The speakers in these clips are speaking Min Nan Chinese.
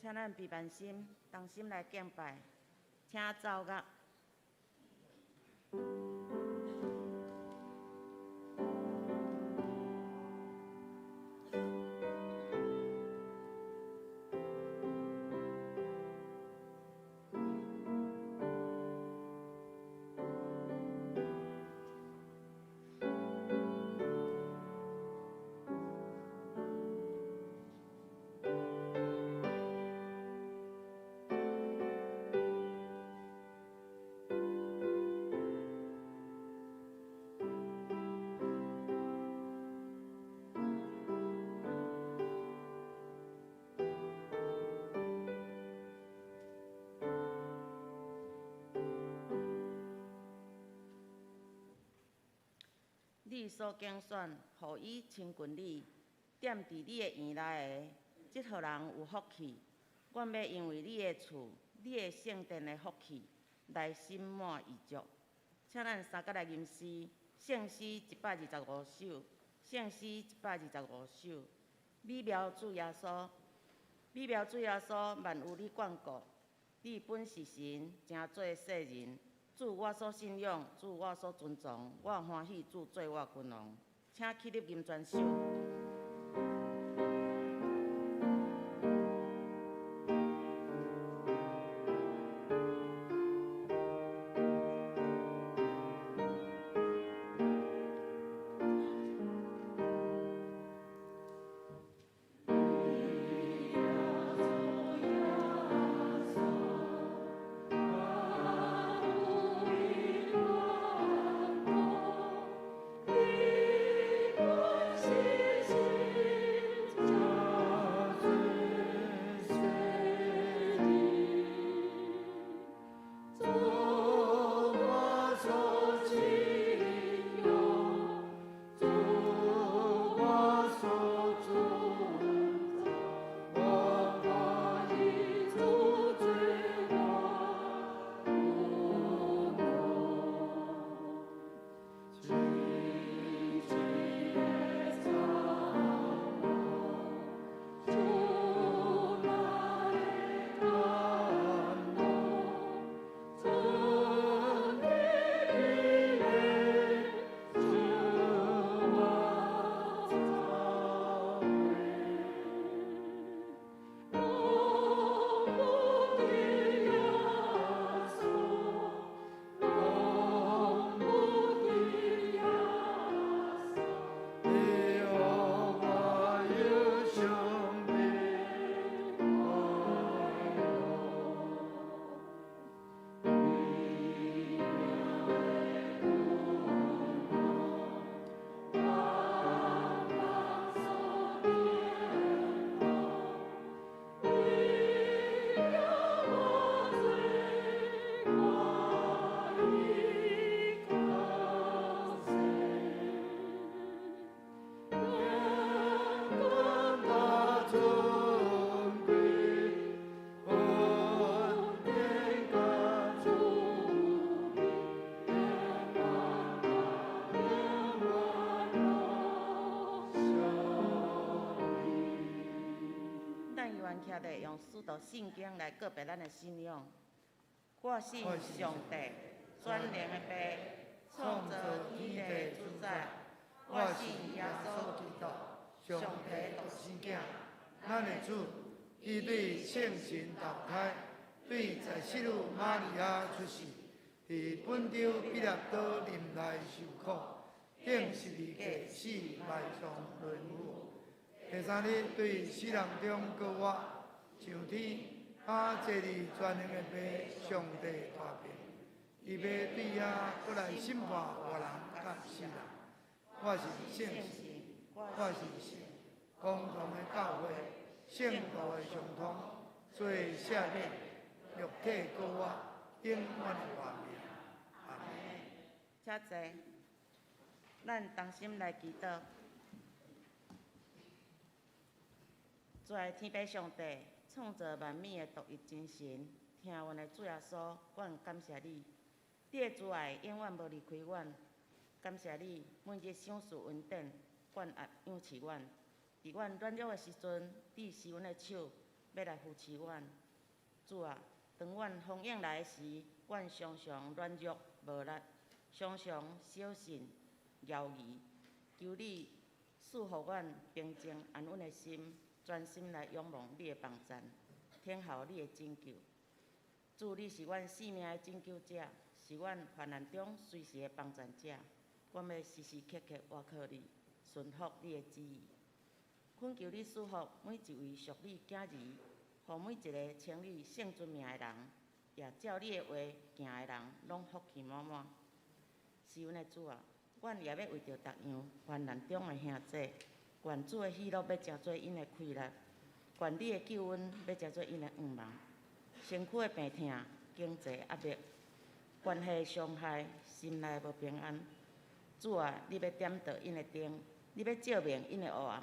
請咱閉萬心，同心來敬拜，請奏樂。你所揀選，予伊親近你，踮佇你的院內的，這號人有福氣。阮欲因為你的厝、你的聖殿的福氣，來心滿意足。請咱三佮來吟詩，聖詩125首，聖詩125首。美妙主耶穌，美妙主耶穌，萬有你眷顧，你本是神，成做世人。主我所信仰，主我所尊崇，我歡喜主做我君王。請起立吟全首。咱猶原徛咧，用使徒信經來告白咱的信仰。我信上帝，全能的父，創造天地主宰。我信耶穌基督，上帝獨生囝，咱的主，伊對聖神投胎，對在聖女瑪利亞出世，佇本丟彼拉多忍耐受苦，釘十字架死埋葬淪亡。第三日對死人中復活，上天，啊，坐佇全能的父上帝大爿，伊欲對遐閣來審判活人佮死人。我信聖神，我信信公同的教會，聖徒的相通，罪赦免，肉體復活，永遠的活命。阿門。請坐，咱同心來祈禱。慈愛天父上帝，創造萬物的獨一真神，疼阮的主耶穌，阮感謝你。你的慈愛永遠無離開阮，感謝你每日賞賜恩典，關愛養飼阮。佇阮軟弱的時陣，你施阮的手，欲欲來扶持阮。主啊，當阮風湧來時，阮常常軟弱無力，常常小信猶疑。求你賜予阮平靜安穩的心，專心來仰望你的幫贊，等候你的拯救。主，你是阮性命的拯救者，是阮患難中隨時的幫贊者。阮欲時時刻刻倚靠你，順服你的旨意。懇求你賜福每一位屬你囝兒，予每一个稱你聖尊名的人，也照你的話行的人，攏福氣滿滿。是阮的主啊，阮也欲為著逐樣患難中的兄弟，願主的喜樂欲成做𪜶的氣力，願你的救恩欲成做𪜶的向望。身軀的病痛、經濟壓力、關係傷害、心內無平安。主啊，你欲點著𪜶的燈，你欲照明𪜶的黑暗，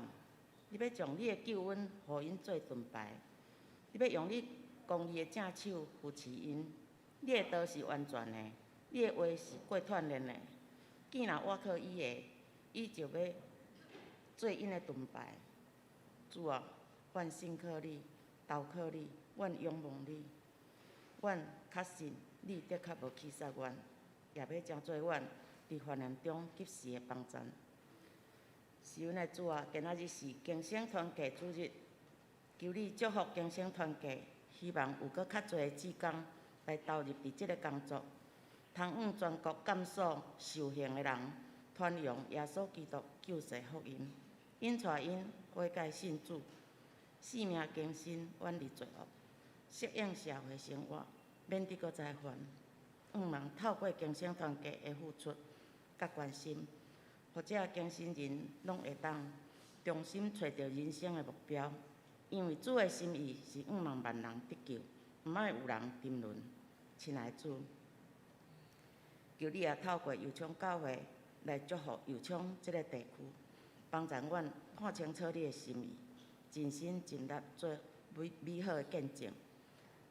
你欲將你的救恩予𪜶做盾牌，你欲用你公義的正手扶持𪜶。你的道是完全的，你的話是過鍛鍊的。囝若倚靠伊的，伊就欲做𪜶的盾牌。主啊，阮信靠你，投靠你，阮仰望你，阮確信你的確無棄殺阮，也欲成做阮佇患難中及時的幫贊。是阮的主啊，今仔日是更新團契主日，求你祝福更新團契，希望有閣較濟的志工來投入佇這个工作，通向全國監所受刑的人傳揚耶穌基督救世福音，引帶𪜶悔改信主，性命更新，遠離罪惡，適應社會生活，免得閣再犯。向望透過更新團契的付出佮關心，予這更新人攏會當重新揣著人生的目標。因為主的心意是向望萬人得救，毋愛有人沉淪。親愛的主，求你也透過右昌教會來祝福右昌這个地區，幫助阮看清楚你的心意，盡心盡力做美美好的見證。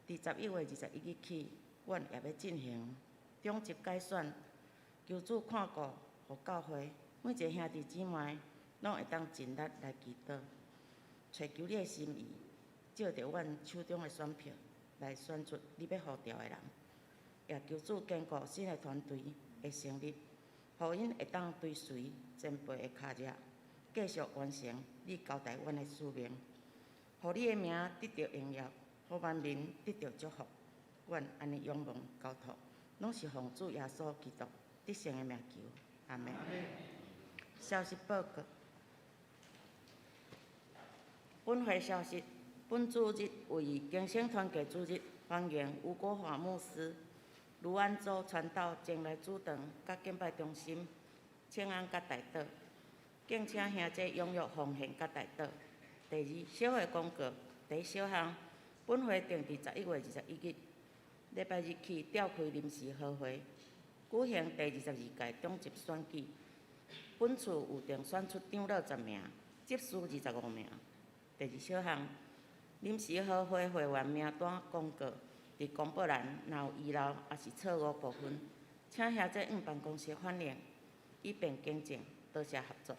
佇11月21日起，阮也欲進行長執改選，求主看顧，予教會每一个兄弟姊妹攏會當盡力來祈禱，揣求你的心意，照著阮手中的選票來選出你欲呼召的人，也求主堅固新的團隊的成立，予𪜶會當追隨前輩的跤跡，繼續完成你交代阮的使命，予你的名得著榮耀，予萬民得著祝福。阮按呢仰望交託，攏是奉主耶穌基督得勝的名求，阿們。消息報告。本會消息：本主日為更新團契主日，歡迎吳國華牧師、盧安洲傳道前來主堂佮敬拜中心請安佮代禱，敬請兄弟踴躍奉獻佮代禱。第二，小會公告：第一小項，本會定佇11月21日禮拜日起調開臨時合會，舉行第22屆長執選舉。本次有定選出長老10名，執事25名。第二小項，臨時合會會員名單公告，佇公布欄若有遺漏抑是錯誤部分，請兄弟向辦公室反映，以便更正。多謝合作。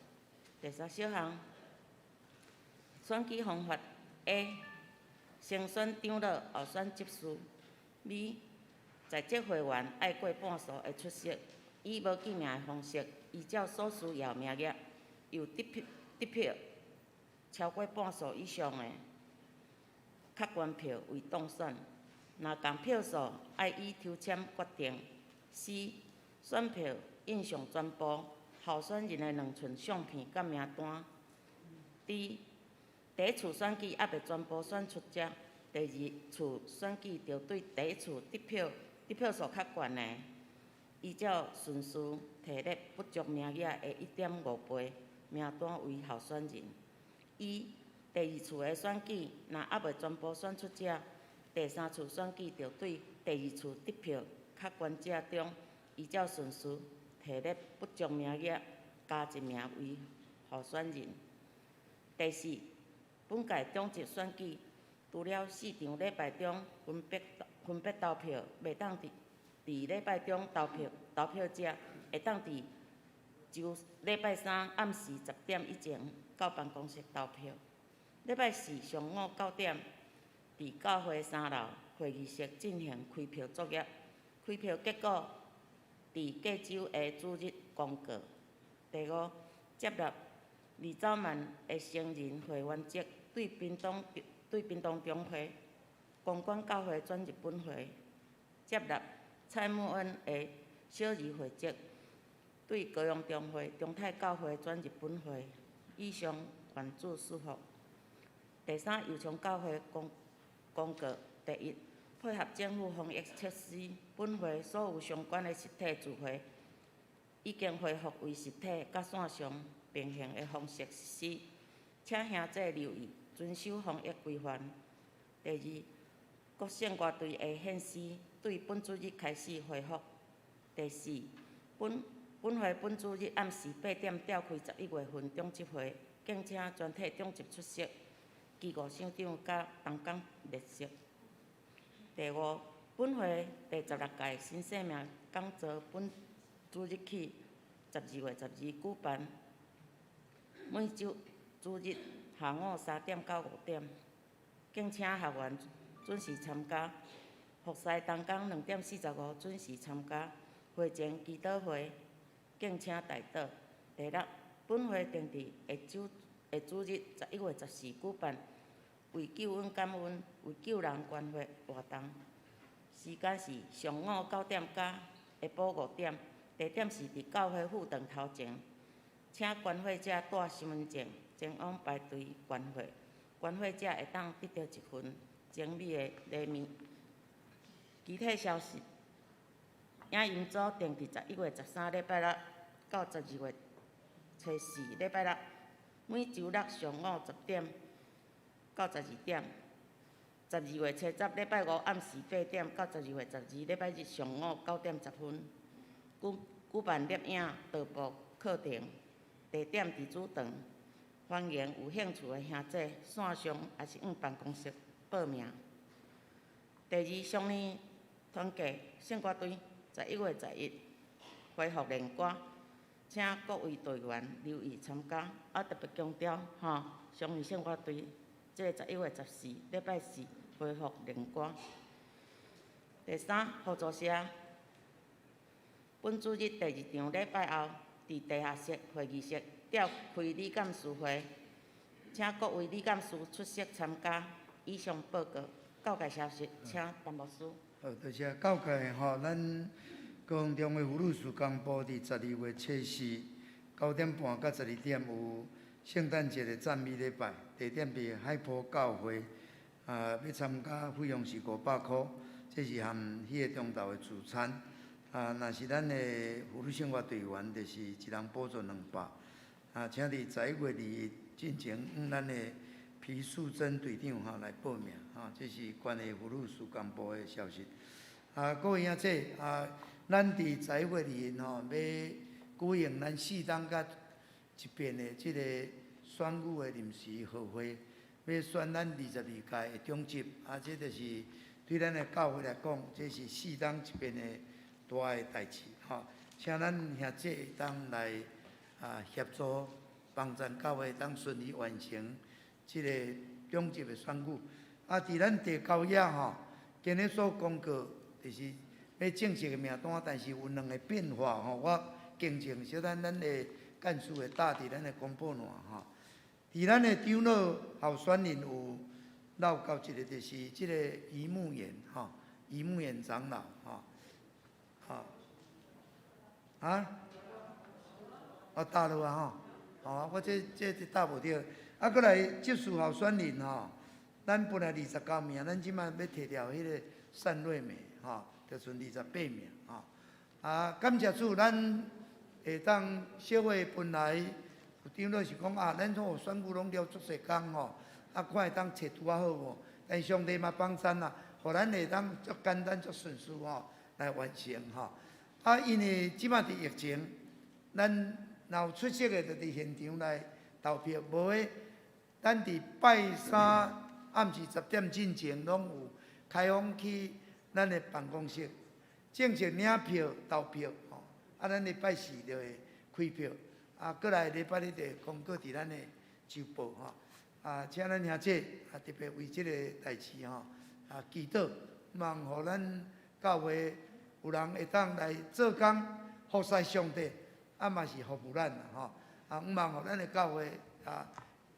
第三小項，選舉方法：A. 先選長老，後選執事。B. 在職會員愛過半數的出席，以無記名的方式，依照所需要名額，由得票超過半數以上的確權票為當選。若仝票數，愛以抽籤決定。C. 選票印上全部候選人的兩寸相片佮名單。D. 第一次選舉猶未全部選出者，第二次選舉著對第一次得票數較懸的，依照順序提列不足名額的1.5倍名單為候選人。E. 第二次的選舉若猶未全部選出者，第三次選舉著對第二次得票較懸者中，依照順序提列不足名額加一名為候選人。第四，本屆長執選舉，除了四場禮拜中分別投票，袂當佇禮拜中投票，投票者會當佇周禮拜三暗時10點以前到辦公室投票。禮拜四上午9點佇教會三樓會議室進行開票作業，開票結果佇隔週的主日公告。第五，接納李昭曼的成人會員籍對屏東中會公館教會轉入本會，接納蔡慕恩的小兒會籍對高雄中會中泰教會轉入本會。以上願主賜福。第三，右昌教會公告：第一，配合政府防疫措施，本會所有相關的實體聚會已經恢復為實體佮線上並行的方式實施，請兄弟留意遵守防疫規範。第二，各聖歌隊的獻詩對本主日開始恢復。第四，本會本主日暗時8點召開11月份長執會，敬請全體長執出席，其五首長佮同工列席。第五，本會第16屆新生命講座本主日起12月12舉辦，每週主日下午3點到5點，敬請學員準時參加。服侍同工2點45準時參加會前祈禱會，敬請代禱。第六，本會定佇下主日11月14舉辦為救恩感恩、為救人關懷活動，時間是上午9點到下晡5點，地點是佇教會副堂頭前，請關懷者帶身份證前往排隊關懷，關懷者會當得著一份精美的禮物。其他消息，影音組定佇11月13禮拜六到12月初四禮拜六，每週六上午10點到12點。12月初十禮拜五暗時8點到12月12禮拜日上午9點10分，舉辦攝影導播課程，地點佇主堂，歡迎有興趣的兄弟線上抑是往辦公室報名。第二，雙年團契聖歌隊11月11恢復練歌，請各位隊員留意參加。啊，特別強調吼，雙年聖歌隊這个11月14禮拜四恢復練歌。第三，互助社本主日第二場禮拜後，佇地下室會議室召開理監事會，請各位理監事出席參加。以上報告，教界消息，請陳牧師。好，多謝教界吼，咱高雄中會婦女事工部佇12月初四9點半到12點有聖誕節的讚美禮拜，地點佇海埔教會，啊，欲參加費用是500箍，這是含彼个中晝的聚餐。啊，若是咱的婦女聖樂隊員，就是一人補助200。啊，請佇11月2日進前，向咱的皮素貞隊長吼來報名，吼，這是關於婦女事工部的消息。啊，各位兄弟啊，咱佇11月2日吼，欲舉行咱四冬佮一遍的這個選舉的臨時合會，欲選咱22屆的長執，啊，這就是對咱的教會來講，這是四冬一遍的大的代誌，吼。請咱兄弟會當來啊協助幫贊教會當順利完成這個長執的選舉。啊，佇咱地郊野吼，今日所公告就是欲正式的名單，但是有兩個變化吼，我更正小等咱的幹事會貼佇咱的公布欄吼。佇咱的長老候選人有落到一個，就是這個余慕言吼，余慕言長老吼，吼，啊？哦，貼落啊吼，哦，我這貼無著。啊，閣來執事候選人吼，咱本來29名，咱這擺欲提掉彼個單瑞美吼，就剩28名吼。啊，感謝主，咱會當小會本來有長老是講啊，咱講選舉攏了足濟工吼，啊，看會當揣拄仔好無？但上帝嘛幫贊啦，予咱會當足簡單足順遂吼來完成吼。啊，因為這擺佇疫情，咱若有出席的，就佇現場來投票；無的，咱佇拜三暗時10點進前，攏有開放去咱的辦公室正式領票投票吼。啊，咱禮拜四就會開票，啊，閣來禮拜日就會公告佇咱的週報吼。啊，請咱兄姐啊，特別為這个代誌吼啊祈禱，望予咱教會有人會當來做工服侍上帝，啊嘛是服務咱啦吼。啊，望予咱的教會啊，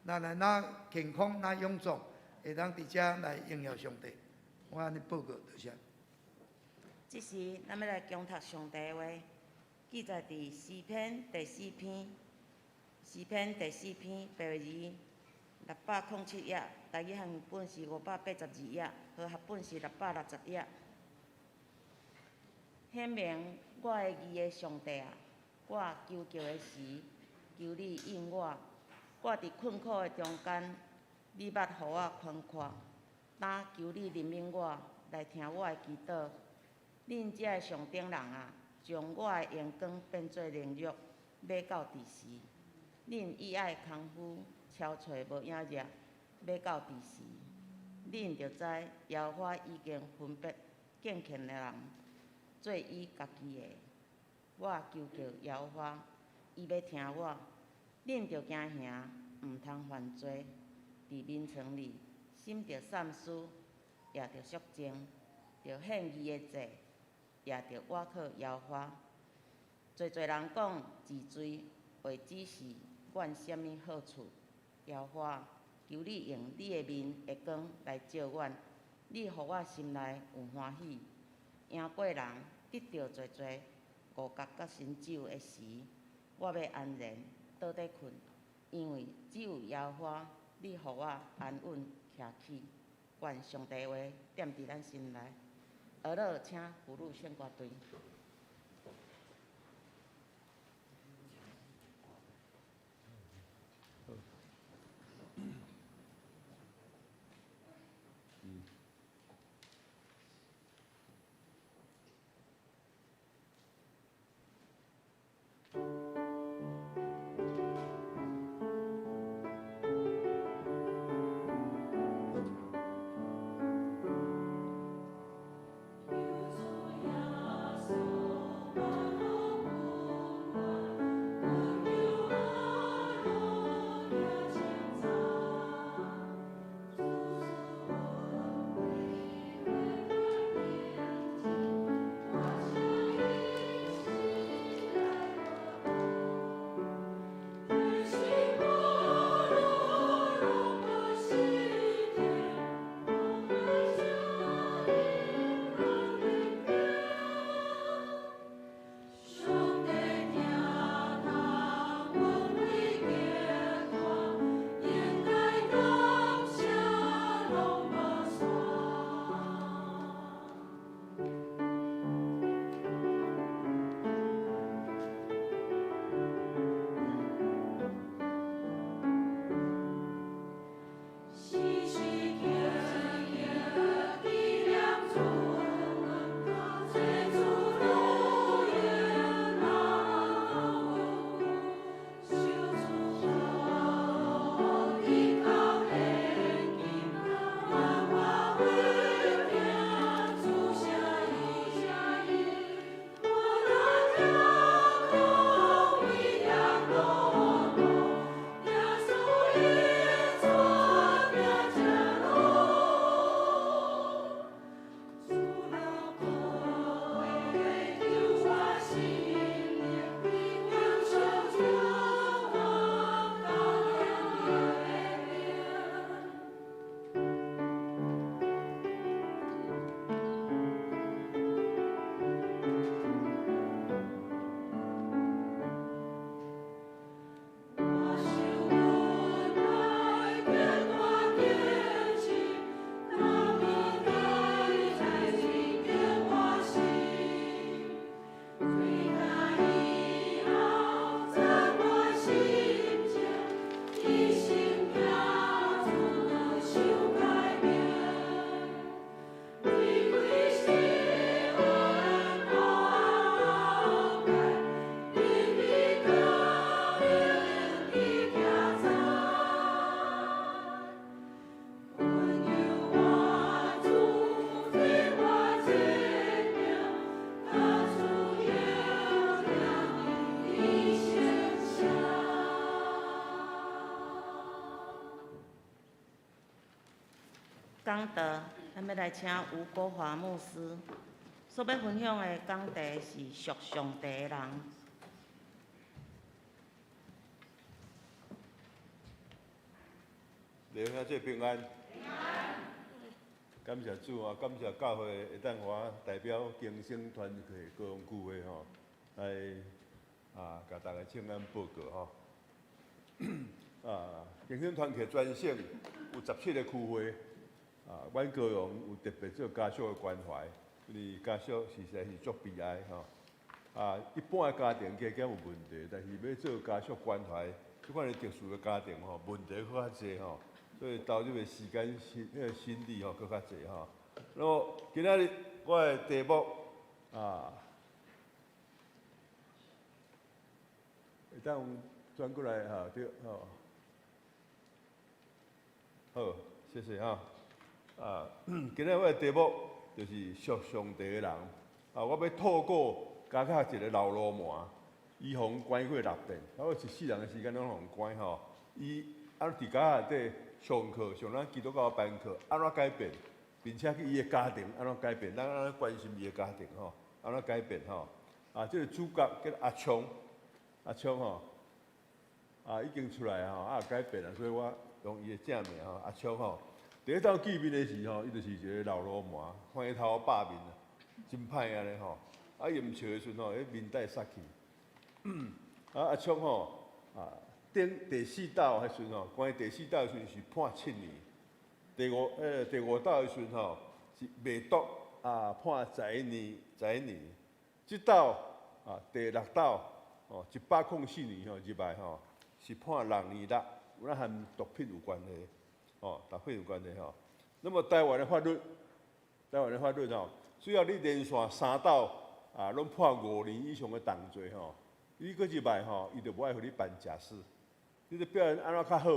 咱來若健康、若勇壯，會當佇遮來榮耀上帝。我按呢報告，多謝。這時，咱欲來恭讀上帝話，記載佇詩篇第四篇，詩篇第四篇白話字607頁，台語漢本是582頁，和合本是660頁。顯明我的義的上帝啊，我求告的時，求你應我。我佇困苦的中間，你捌予我寬闊。今求你憐憫我，來聽我的祈禱。恁遮的上等人啊，將我的榮光變做榮辱，欲到佇時？恁意愛空虛，憔悴無影跡，欲到佇時？恁著知耶和華已經分別敬虔的人做伊家己的。我求告耶和華，伊欲聽我。恁著驚嚇，毋通犯罪。佇眠床裡，心著散思，也著肅靜，著獻義的祭，也著倚靠耶和華。濟濟人講治罪話，只是阮啥物好處？耶和華，求你用你的面的光來照阮，你予我心內有歡喜，贏過人得著濟濟五穀佮新酒的時，我欲安然倒底睏，因為只有耶和華，你予我安穩徛起。願上帝話踮佇咱心內。俄樂請婦女聖歌隊。求主耶穌。講道，咱欲來請吳國華牧師。所欲分享的講題是屬上帝的人。弟兄姊妹平安。感謝主啊！感謝教會會當我代表更生團契高雄區會吼，來啊，共大家請安報告吼。啊，更生團契全省有17個區會，啊，阮高雄有特別做家屬的關懷，因為家屬實在是足悲哀吼。啊，一般的家庭加減有問題，但是欲做家屬關懷，這款的特殊的家庭吼，問題閣較濟吼。所以投入的時間、心、彼個心力吼，閣較濟吼。那麼今仔日我的題目啊，會當轉過來哈，對吼。好，謝謝哈。啊，今仔日我的題目就是屬上帝的人。啊，我欲透過監獄一個老鱸鰻，伊予人關過六遍，啊，我一世人的時間攏予人關吼。伊啊，佇監獄內底上課，上咱基督教班課，按怎改變，並且去伊的家庭按怎改變，咱按怎關心伊的家庭吼，按怎改變吼。啊，這個主角叫阿昌，阿昌吼，啊已經出來吼，啊改變了，所以我用伊的正名吼，阿昌吼。第一趟見面的時吼，伊就是一個老鱸鰻，番頭霸面啊，真歹按呢吼。啊，伊毋笑的時陣吼，彼面帶殺氣。啊，阿昌吼，啊。頂第四道彼時陣吼，關第四道的時陣是判7年。第五道的時陣吼是賣毒啊，判11年，11年。這道啊，第六道哦，104年吼入來吼是判6年6，有哪和毒品有關係哦，毒品有關係吼。那麼台灣的法律，台灣的法律吼，只要你連續三道啊，攏判5年以上的重罪吼，你閣入來吼，伊就無愛予你辦假釋。你這表現按怎較好，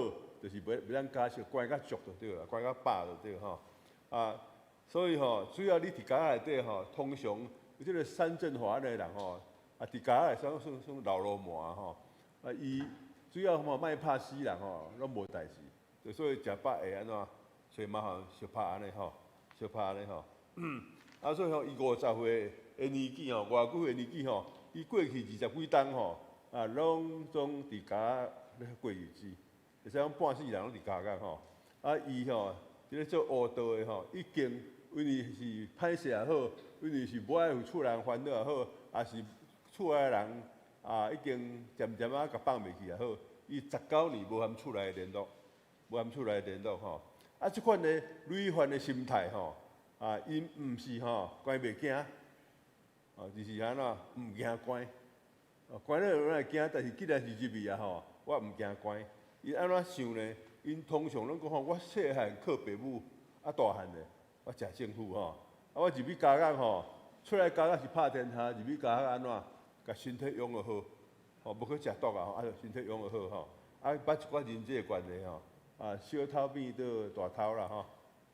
就是袂袂當假釋，關較足就對啦，關較飽就對吼。啊，所以吼，只要你佇監獄內底吼，通常這個三振華的人吼，啊，佇監獄算算算老鱸鰻吼，啊，伊只要吼莫拍死人吼，攏無代誌。就所以食飽會按怎，所以麻煩相拍按呢吼，相拍按呢吼。啊，所以吼，伊50歲的年紀吼，偌久的年紀吼，伊過去20幾冬吼，啊，攏總佇監獄咧過日子，會使講半世人攏佇監獄吼。啊，伊吼佇咧做烏道的吼，已經因為是歹勢也好，因為是無愛予厝內人煩惱也好，抑是厝內人啊已經漸漸仔共放袂去也好，伊19年無和厝內聯絡，無和厝內聯絡吼。啊，這款的累犯的心態吼，啊，𪜶毋是吼關袂驚，哦，就是按怎毋驚關，哦，關了有會驚，但是既然是入去啊吼，我毋驚關。伊按怎想呢？𪜶通常攏講吼，我細漢靠爸母，啊大漢咧，我食政府吼。啊，我入去監獄吼，出來監獄是拍天下，入去監獄按怎？共身體養予好，吼，無去食毒啊，啊，身體養予好吼。啊，捌一寡人際關係吼，啊，小偷變做大偷啦吼，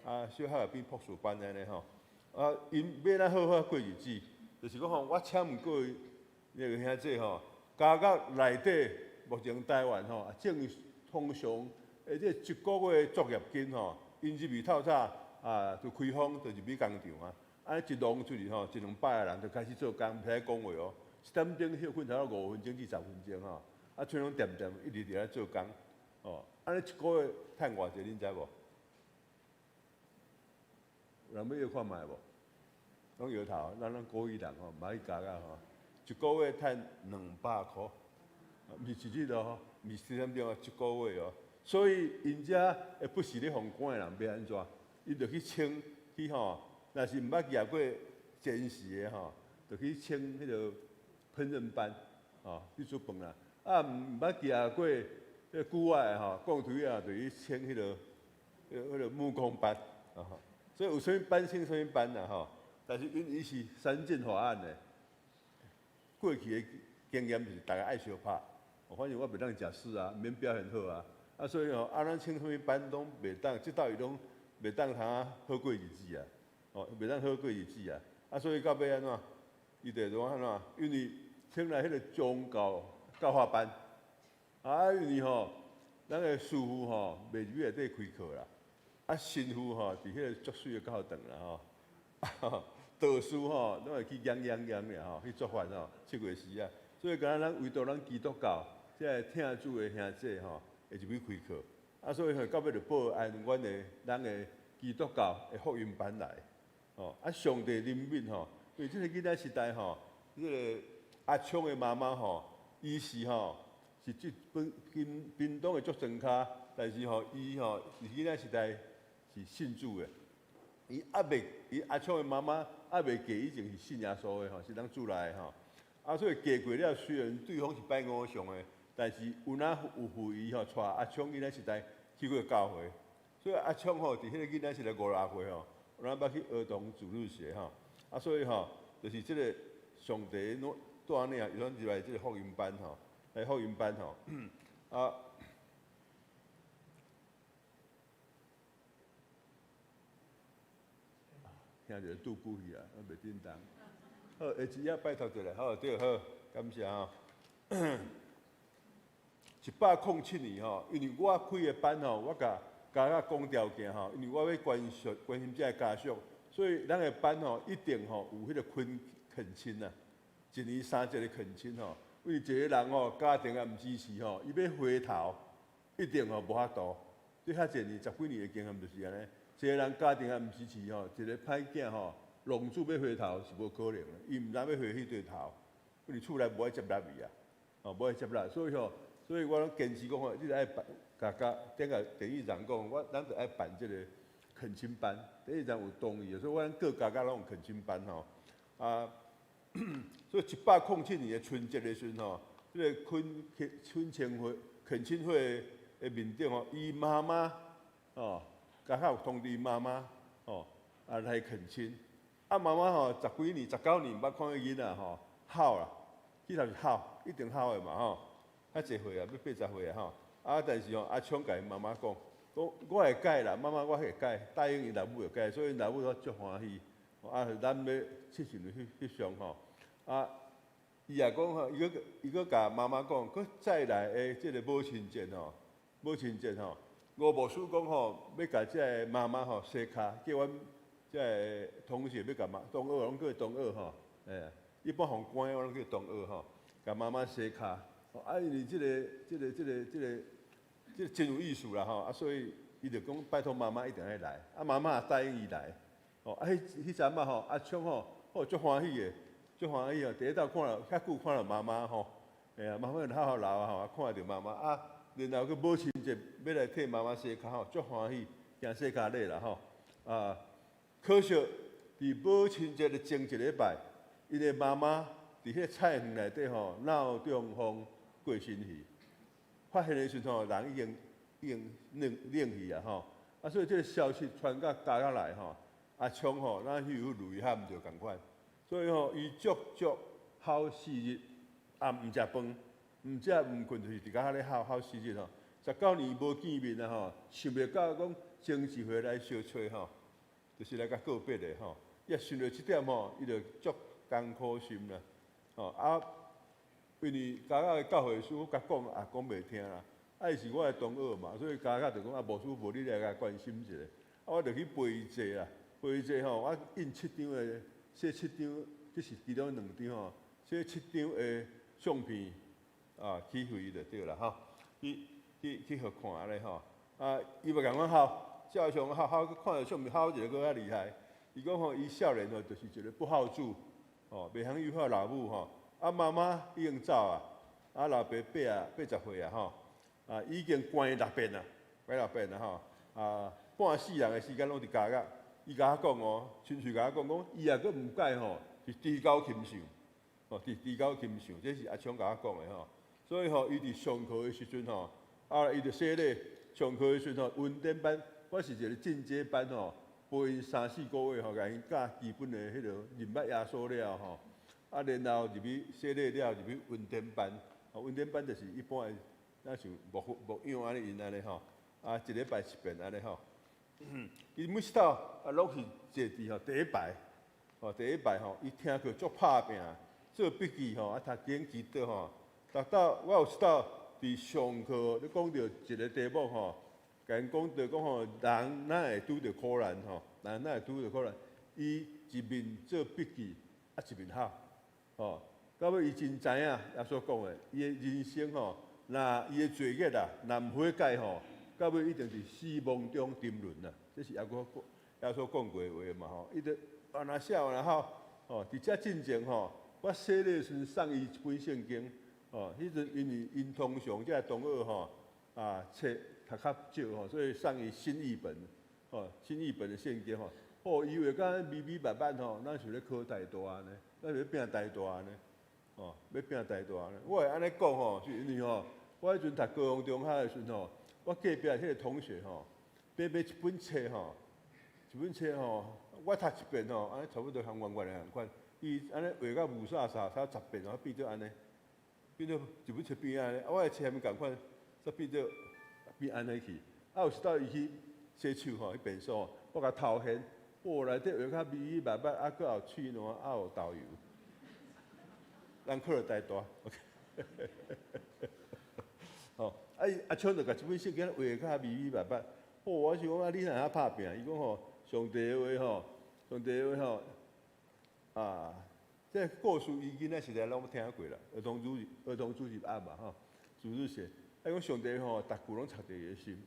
啊，小學變博士班按呢吼。啊，𪜶欲按怎好好過日子，就是講吼，我請毋過那個兄弟吼，監獄內底目前台灣吼，正通常的這一個月作業金吼，𪜶入去透早啊，就開封就入去工廠啊，按呢一弄出去吼，一兩百個人就開始做工，毋使講話哦，一點鐘歇睏差不多5分鐘至10分鐘吼，啊，𤆬攏恬恬一直佇遐做工，哦，按呢一個月趁偌濟，恁知無？有人欲搖看覓無？攏搖頭，咱攏國語人吼，毋捌去監獄吼，一個月趁200箍，毋是一日哦，毋是四點鐘哦，一個月哦。所以𪜶遮會不時咧予關的人欲按怎？伊就去請去吼，若是毋捌舉過煎匙的吼，就去請彼個烹飪班，吼去煮飯啦。啊，毋捌舉過彼個久仔的吼，鋼錘仔，就去請彼個木工班，啊吼。所以有啥物班請啥物班啦吼。但是𪜶伊是三振法案的，過去的經驗就是逐家愛相拍，反正我袂當食死啊，毋免表現好啊。啊，所以吼，啊，咱請啥物班攏袂當，這道伊攏袂當通好過日子啊，哦，袂當好過日子啊。啊，所以到尾按怎？伊就怎按怎？因為請來彼個宗教教化班，啊，因為吼，咱的師傅吼袂入去內底開課啦。啊，神父吼，佇彼个足媠的教堂啦吼，道士吼，攏會去演演演爾吼，去做法吼，7月四啊。所以敢若咱唯獨咱基督教，這个疼主的兄弟吼，會入去開課。啊，所以吼，到尾就報按阮的咱的基督教的福音班來。吼，啊，上帝憐憫吼，因為這个囡仔時代吼，這个阿聰的媽媽吼，伊是吼是這本屏屏東的足莊跤，但是吼，伊吼是囡仔時代是信主的。伊猶未，伊阿聰的媽媽猶未嫁以前是信耶穌的吼，是咱主內的吼。啊，所以嫁過了，雖然對方是拜偶像的，但是有哪有予伊吼，帶阿聰囡仔時代去過教會。所以阿聰吼，佇彼個囡仔時代五六歲吼，有哪捌去兒童主日學吼。啊，所以吼，就是這個上帝攏帶按呢啊，伊攏入來這個福音班吼，來福音班吼，啊。聽著拄久去啊，袂振動。好，下一頁拜託一下，好，對，好，感謝吼。107年吼，因為我開的班吼，我共家長講條件吼，因為我欲關心關心這个家屬，所以咱的班吼一定吼有彼個懇懇親啊，一年三節的懇親吼，因為一個人吼家庭也毋支持吼，伊欲回頭一定吼無法度。這遐濟年十幾年的經驗就是按呢。一個人家庭也毋支持吼，一個歹囝吼，浪子欲回頭是無可能的，伊毋知欲回彼對頭，因為厝內無愛接納伊啊，哦，無愛接納，所以吼，所以我攏堅持講吼，你著愛辦，共共頂個典獄長講，我咱著愛辦這個懇親班，典獄長有同意，所以阮各家家攏有懇親班吼，啊，所以107年的春節的時陣吼，這個懇懇親會懇親會的面頂吼，伊媽媽吼。剛好有通知媽媽吼，啊來懇親。啊媽媽吼，十幾年、19年毋捌看彼囡仔吼，哭啦，起頭是哭，一定哭的嘛吼。較濟歲啊，欲80歲啊吼。啊，但是吼，阿聰共𪜶媽媽講，講我會改啦，媽媽我會改，答應𪜶老母會改，所以𪜶老母攏足歡喜。啊，咱欲佚佗去翕相吼。啊，伊也講吼，伊閣伊閣共媽媽講，閣再來的這个母親節吼，母親節吼。吳牧師講吼，欲共這个媽媽吼洗跤，叫阮這个同學欲共媽同學攏叫同學吼，欸，一般予關的我攏叫同學吼，共媽媽洗跤。啊，因為這个、這个、這个、這个、這个真有意思啦吼，啊，所以伊就講拜託媽媽一定愛來，啊，媽媽也答應伊來。吼，啊，彼彼陣仔吼，阿聰吼，吼足歡喜的，足歡喜哦！第一道看著遐久看著媽媽吼，嘿啊，媽媽好好老啊吼，啊，看著媽媽啊。然後閣母親節欲來替媽媽洗跤吼，足歡喜，行洗跤禮啦吼。啊，可惜佇母親節的前一禮拜，𪜶的媽媽佇彼个菜園內底吼腦中風過身去。發現的時陣吼，人已經已經冷冷去啊吼。啊，所以這个消息傳到家仔來吼，阿聰吼，若彼有淚喊著仝款。所以吼，伊足足哭4日，也毋食飯。毋食毋睏，就是佇遐咧哭哭4日吼。19年無見面啊吼，想袂到講前一回來相揣吼，就是來共告別的吼。伊想著這點吼，伊就足艱苦心啦。吼啊，因為家仔的教會師傅共講也講袂聽啦。啊，伊是我的同學嘛，所以家仔就講啊，牧師無你來共關心一下。啊，我就去陪伊坐啦，陪伊坐吼，我印七張的，寫七張，這是其中兩張吼，寫七張的相片。啊，去予伊就對啦吼，去去去予看按呢吼。啊，伊嘛仝款哭，照常哭哭，看著相片哭一个閣較厲害。伊講吼，伊少年吼就是一个不孝子，吼，袂曉誘惑老母吼。啊，媽媽已經走啊，啊，老爸八啊80歲啊吼，啊，已經關六遍啊，關六遍啊吼。啊，半世人的時間攏佇監獄。伊共我講哦，親喙共我講講，伊若閣毋改吼，是豬狗禽獸，吼，是豬狗禽獸，這是阿聰共我講的吼。所以吼，伊佇上課的時陣吼，啊，伊就洗禮。上課的時陣吼，恩典班，我是一个進階班吼，陪𪜶三四個月吼，共𪜶教基本的彼个認捌耶穌了吼，啊，然後入去洗禮了，入去恩典班。吼，恩典班就是一般的，若像牧牧養按呢𪜶按呢吼，啊，一禮拜一遍按呢吼。伊每一套啊，攏是坐佇吼第一排，吼第一排吼，伊聽課足拍拚，做筆記吼，啊，讀經祈禱吼。逐晝我有一晝佇上課，咧講著一个題目吼，共𪜶講著講吼，人哪會拄著苦難吼？人哪會拄著苦難？伊一面做筆記，啊一面哭，吼。到尾伊真知影耶穌講的，伊的人生吼，若伊的罪孽啊，若毋悔改吼，到尾一定佇死亡中沉淪啊！這是耶穌講過的話嘛吼。伊就按那寫按那哭，吼，佇遮進前吼，我洗禮的時陣送伊一本聖經，吼，彼陣因為𪜶通常這同學吼，啊冊讀較少吼，所以送伊新譯本，吼，新譯本的聖經吼，哦，伊畫甲密密麻麻吼，咱是咧考台大呢，咱是咧拼台大呢，吼，欲拼台大呢。我會按呢講吼，是因為吼，我彼陣讀高雄中學的時陣吼，我隔壁彼个同學吼，買買一本冊吼，一本冊吼，我讀一遍吼，按呢差不多含圓圓的仝款，伊按呢畫甲霧煞煞，差十遍吼，變做按呢，變做一本冊變按呢，啊，我的冊毋仝款，煞變做變按呢去。啊，有一擺伊去洗手吼，去便所，我共偷爿，哦，內底畫較密密麻麻，啊，閣有喙瀾，啊有豆油，人考著台大，OK。吼，啊伊阿昌就共這本聖經畫較密密麻麻，哦，我想講啊，你哪會曉拍拚？伊講吼，上帝的話吼，上帝的話吼，啊，這個故事伊囡仔時代攏聽過啦，兒童主日學嘛吼，主日學，啊講上帝吼，逐句攏插佇伊的心，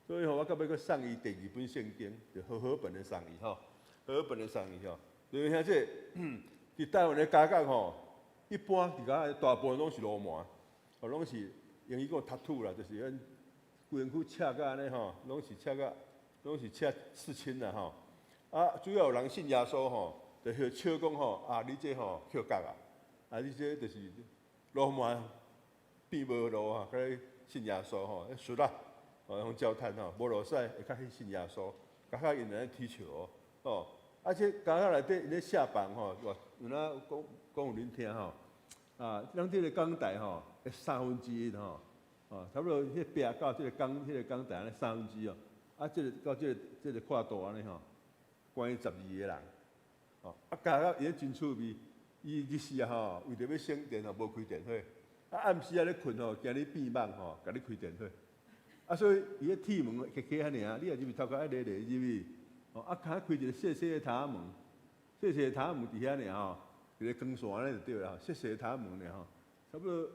所以吼，我到尾閣送伊第二本聖經，就和合本的送伊吼，和合本的送伊吼，就是兄弟，佇台灣的家教吼，一般佇遮大部分攏是鱸鰻，哦，攏是英語講 tattoo 啦，就是阮規身軀赤甲按呢吼，攏是赤甲，攏是赤刺青啦吼。啊，主要有人信耶穌吼，就彼笑講吼，啊，你這吼抾角啊，啊，你這就是鱸鰻變無路啊，佮你信耶穌吼，術啊，哦，用焦炭吼，無路使會較去信耶穌，較較𪜶來踢球吼，啊，這家教內底𪜶咧寫房吼，有影講講予恁聽吼，啊，咱這個講台吼，三分之一吼，哦，差不多彼壁到這個講彼個講台按呢三分之一哦，啊，這個到這個這個闊度按呢吼，關十二個人，哦，啊，家教伊咧真趣味，伊日時啊吼，為著欲省電吼，無開電火，啊，暗時啊咧睏吼，驚你變夢吼，共你開電火，啊，所以伊咧鐵門開開遐爾，你若入去頭殼愛咧咧入去，哦，啊，較開一個細細的窗門，細細的窗門佇遐爾吼，一個光線按呢就對啦，細細的窗門爾吼，差不多，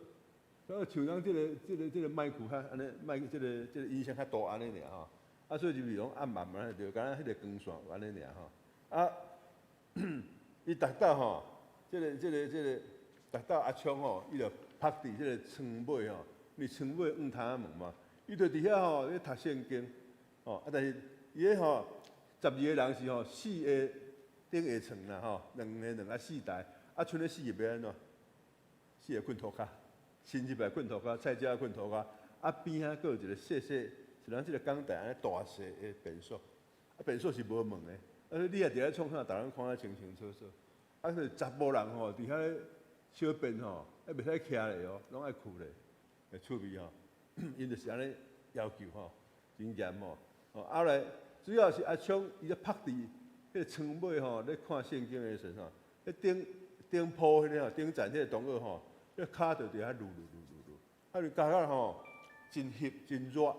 差不多像咱這個這個這個麥克較按呢，麥這個這個音箱較大按呢爾吼，啊，所以入去攏暗暗按呢對，敢若彼個光線按呢爾吼，啊，伊逐晝吼，這個這個這個逐晝阿昌吼，伊就趴佇這個床尾吼，因為床尾掩窗門嘛，伊就佇遐吼咧讀聖經，吼，啊，但是伊彼吼十二個人是吼四個頂下床啦吼，兩個兩啊四台，啊，賰咧四個欲按怎？四個睏塗跤，伸入來睏塗跤，菜鳥睏塗跤，啊邊仔閣有一個細細，像咱這個講台按呢大細的便所，啊便所是無門的，啊你若佇遐創啥，逐人看得清清楚楚。啊，所以查埔人吼，佇遐咧小便吼，啊袂使徛咧哦，攏愛跍咧，會趣味吼。𪜶就是按呢要求吼，真嚴吼。哦，後來主要是阿昌伊咧趴佇彼個床尾吼，咧看聖經的時陣吼，彼頂頂鋪彼個吼，頂層彼個同學吼，彼跤就佇遐擼擼擼擼擼，啊，就感覺吼真翕真熱，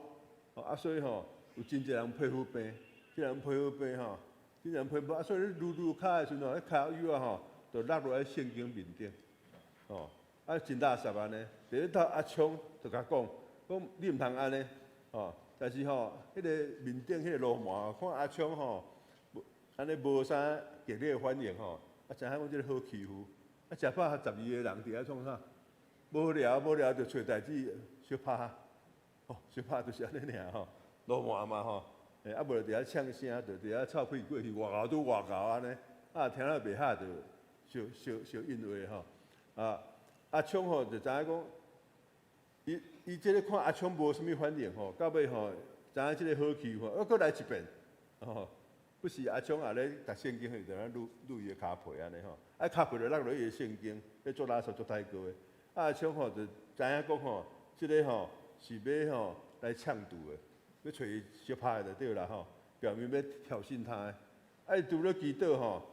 啊，所以吼有真濟人皮膚病，這人皮膚病吼，真濟人皮膚，啊，所以咧擼擼跤的時陣吼，彼跤油仔吼，就落落來聖經面頂，吼，啊，真垃圾按呢。第一頭阿昌就共講，講你毋通按呢，吼，但是吼，彼個面頂彼個鱸鰻看阿昌吼，按呢無啥激烈反應吼，啊，知影講這個好欺負，啊，食飽十二個人佇遐創啥？無聊無聊就揣代誌相拍，吼，相拍就是按呢爾吼，鱸鰻嘛吼，欸，啊無就佇遐嗆聲，就佇遐臭屁過去，外姣拄外姣按呢，啊，聽了袂合就相相相應話吼，啊，阿昌吼就知影講，伊伊這個看阿昌無啥物反應吼，到尾吼知影這個好欺負，閣來一遍，吼，不時阿昌也咧讀聖經，就咧擼擼伊的跤皮按呢吼，啊跤皮就落落伊的聖經，彼足垃圾足太過的，啊阿昌吼就知影講吼，這個吼是欲吼來嗆杜的，欲揣伊相拍的就對啦吼，表明欲挑釁他的，啊伊除了祈禱吼，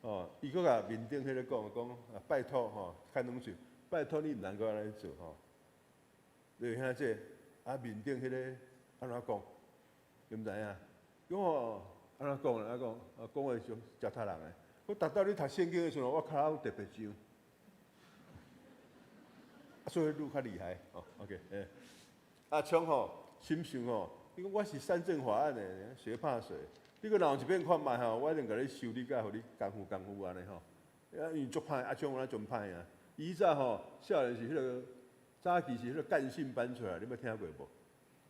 哦，伊閣共面頂彼個講講，啊拜託吼，牽軟喙，拜託你毋通閣按呢做吼。你聽這啊面頂彼個按怎講？你毋知影？講吼，按怎講咧？按怎講？啊，講話像糟蹋人的。我逐擺咧讀聖經的時陣，我跤攏特別癢。所以愈較厲害哦。OK，欸，阿聰吼，心想吼，伊講我是三證法案的，誰怕誰？你閣若有一遍看覓吼，我一定共你修理甲，予你功夫功夫按呢吼。啊，因為足歹，阿聰有哪真歹啊？伊早吼，少年時彼个早期是彼个幹訓班出來，你捌聽過無？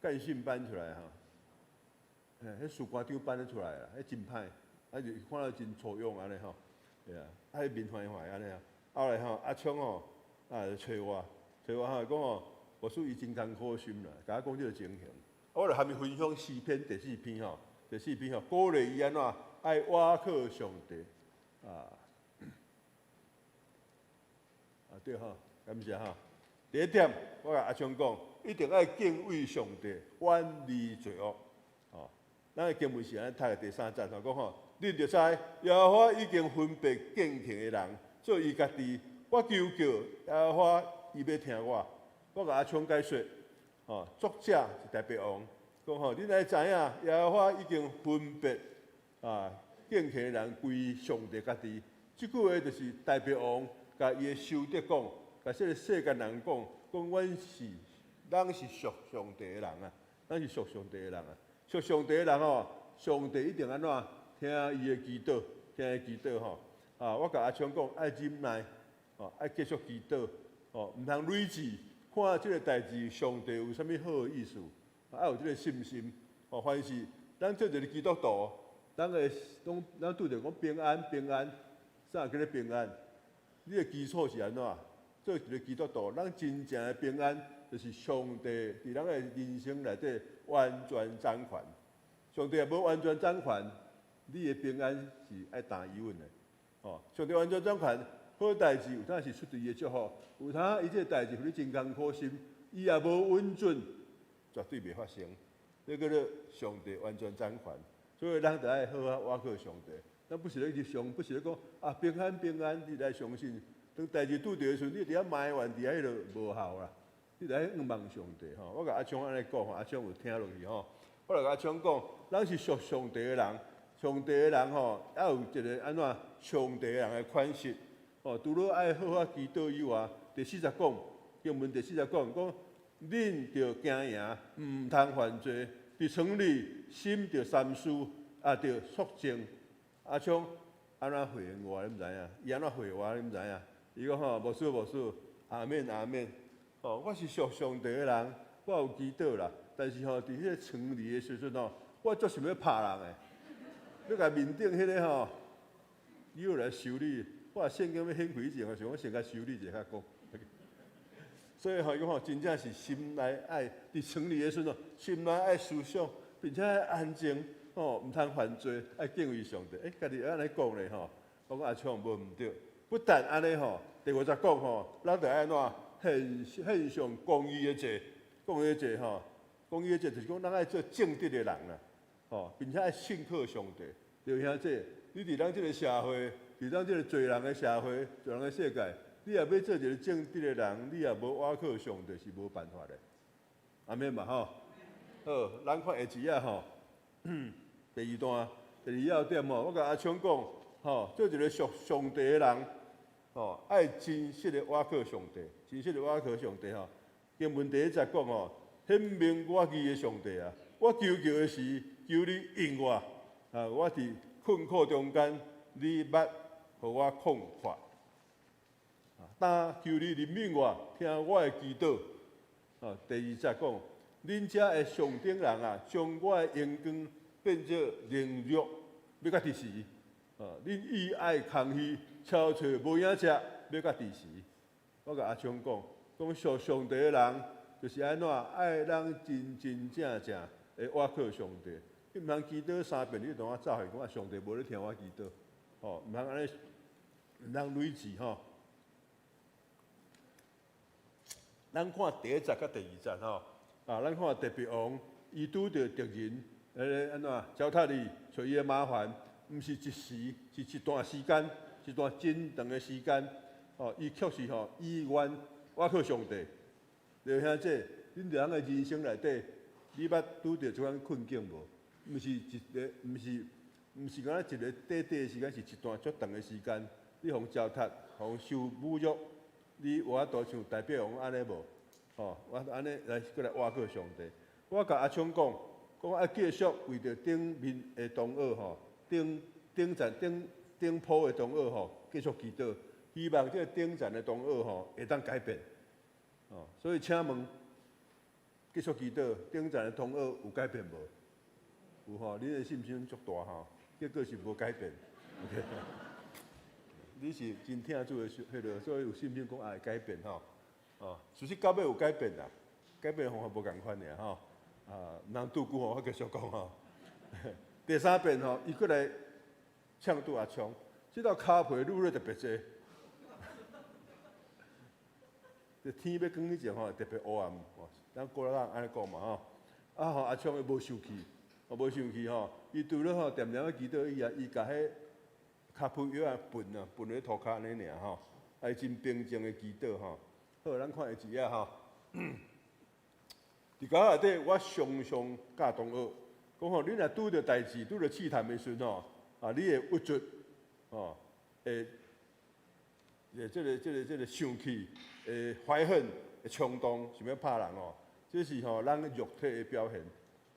幹訓班出來吼，嘿，彼士官長班出來啊，彼真歹，啊就看了真粗勇按呢吼，對啊，啊彼面壞壞按呢啊。後來吼，阿聰吼，啊就揣我，揣我吼，講吼，牧師伊真艱苦心啦，共我講這个情形。我就含伊分享詩篇第四篇吼，第四篇吼，鼓勵伊按怎愛倚靠上帝啊。啊對吼，感謝吼。第一點，我共阿聰講，一定愛敬畏上帝，遠離罪惡。吼，咱的經文是按呢讀的第三節吼，講吼，恁著知耶和華已經分別敬虔的人，做伊家己。我求叫耶和華，伊欲聽我。我共阿聰解說，吼，作者是大衛王，講吼，恁愛知影，耶和華已經分別啊敬虔的人歸上帝家己。這句話就是大衛王共伊的仇敵講，共這个世間人講，講阮是，咱是屬上帝的人啊，咱是屬上帝的人啊，屬上帝的人吼，上帝一定按怎聽伊的祈禱，聽伊祈禱吼。啊，我共阿聰講，愛忍耐，吼，愛繼續祈禱，吼，毋通累志，看這个代誌，上帝有啥物好的意思，愛有這个信心。吼，凡是咱做一个基督徒，咱會攏咱拄著講平安平安，啥叫做平安？你的基礎是按怎？做一个基督徒，咱真正的平安，就是上帝佇咱的人生內底完全掌權。上帝若無完全掌權，你的平安是愛擔疑問的。吼，上帝完全掌權，好代誌有當是出自伊的祝福，有當伊這个代誌予你真艱苦心，伊也無允准，絕對袂發生。這叫做上帝完全掌權，所以咱著愛好好倚靠上帝。咱不是咧去想，不是咧講啊平安平安，你來相信。當代誌拄著的時陣，你佇遐埋怨，佇遐彼落無效啦。你著愛仰望上帝吼。我共阿聰按呢講吼，阿聰有聽落去吼。我來共阿聰講，咱是屬上帝的人，上帝的人吼，愛有一个按怎上帝的人的款式。吼，除了愛好好祈禱以外，第四節講，經文第四節講，講恁著經營，毋通犯罪，佇床裡心著三思，也著肅靜。阿聰按怎回應我，你毋知影？伊按怎回我，你毋知影？伊講吼，牧師牧師，阿們阿們。吼，我是屬上帝的人，我有祈禱啦。但是吼，佇彼个床裡的時陣吼，我足想欲拍人的，欲共面頂彼个吼，伊欲來修理。我聖經欲掀開以前，我想我先共修理一下較講。所以吼，伊講吼，真正是心內愛佇床裡的時陣吼，心內愛思想，並且愛安靜，吼，毋通犯罪，愛敬畏上帝。欸，家己按呢講咧吼，我講阿聰無毋對。不但按呢吼，第五節講吼，咱著愛按怎獻獻上公義的祭，公義的祭吼，公義的祭就是講咱愛做正直的人啦，吼，並且愛信靠上帝。對兄弟，你佇咱這个社會，佇咱這个濟人的社會、濟人的世界，你若欲做一个正直的人，你若無倚靠上帝是無辦法的。阿們嘛吼，好，咱看下一頁吼，第二段第二要點吼，我共阿聰講，吼，做一个屬上帝的人，吼，愛真實的倚靠上帝，真實的倚靠上帝吼。經文第一節講吼，顯明我義的上帝啊，我求叫的時，求你應我，啊，我佇困苦中間，你捌予我曠闊。但求你憐憫我，聽我的祈禱。啊，第二節講，恁遮的上等人啊，將我的榮光變做凌辱，欲到佇時？啊，恁意愛空虛，悄揣無影食，欲到佇時？我共阿聰講，講屬上帝的人，就是按怎愛咱真真正正的倚靠上帝。你毋通祈禱三遍，你就當走去講啊，上帝無咧聽我祈禱，吼，毋通按呢，毋通累志吼。咱看第一節佮第二節吼，啊，咱看大衛王，伊拄著敵人，彼个按怎糟蹋伊，揣伊的麻煩，毋是一時，是一段時間，一段真長的時間。吼，伊確實吼，意願倚靠上帝。對兄弟，恁佇咱的人生內底，你捌拄著這款困境無？毋是一个，毋是敢若一个短短的時間，是一段足長的時間。你予糟蹋，予受侮辱，你有法度像大伯王按呢無？吼，我按呢來閣來倚靠上帝。我共阿聰講，講愛繼續為著頂面的同學吼，頂頂層頂頂鋪的同學吼，繼續祈禱，希望這個頂層的同學吼會當改變。哦，所以請問，繼續祈禱，頂層的同學有改變無？有吼，恁的信心足大吼，結果是無改變。OK，你是真疼主的彼個，所以有信心講會改變吼。哦，事實到尾有改變啦，改變的方法無仝款爾吼。啊，毋通拄久吼，我繼續講吼。第三遍吼，伊閣來嗆拄阿聰，這道跤皮愈來特別濟。這天欲光以前吼，特別烏暗，咱古早人按呢講嘛吼。啊吼，阿聰伊無生氣，無生氣吼，伊除了吼恬恬仔祈禱以外，伊共彼跤皮藥仔歕啊，歕佇塗跤按呢爾吼，啊伊真平靜的祈禱吼。好，咱看下一頁吼。佇教會內底，我常常教同學講吼，你若拄著代誌、拄著試探的時陣吼，啊，你會鬱卒，吼，會會這個生氣、會懷恨、會衝動，想欲拍人吼，這是吼咱肉體的表現，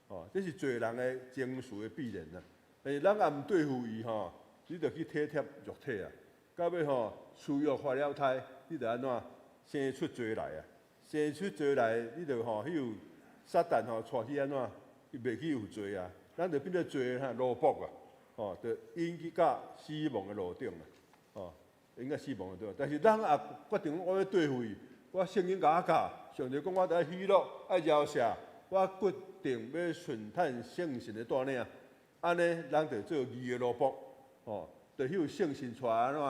吼，這是罪人的情緒的必然啊。但是咱也毋對付伊吼，你著去體貼肉體啊。到尾吼，私欲懷了胎，你著按怎生出罪來啊？生出罪來，你著吼，彼有撒旦吼帶去按怎？伊袂去有罪啊，咱就變做罪的奴僕啊，吼，就引去到死亡的路頂啊，吼，引到死亡的路。但是咱也決定我欲對付伊，我聖經共我教，上帝講我著愛喜樂，愛饒赦，我決定欲順趁聖神的帶領，按呢，咱就做義的奴僕，吼，就彼有聖神帶按怎？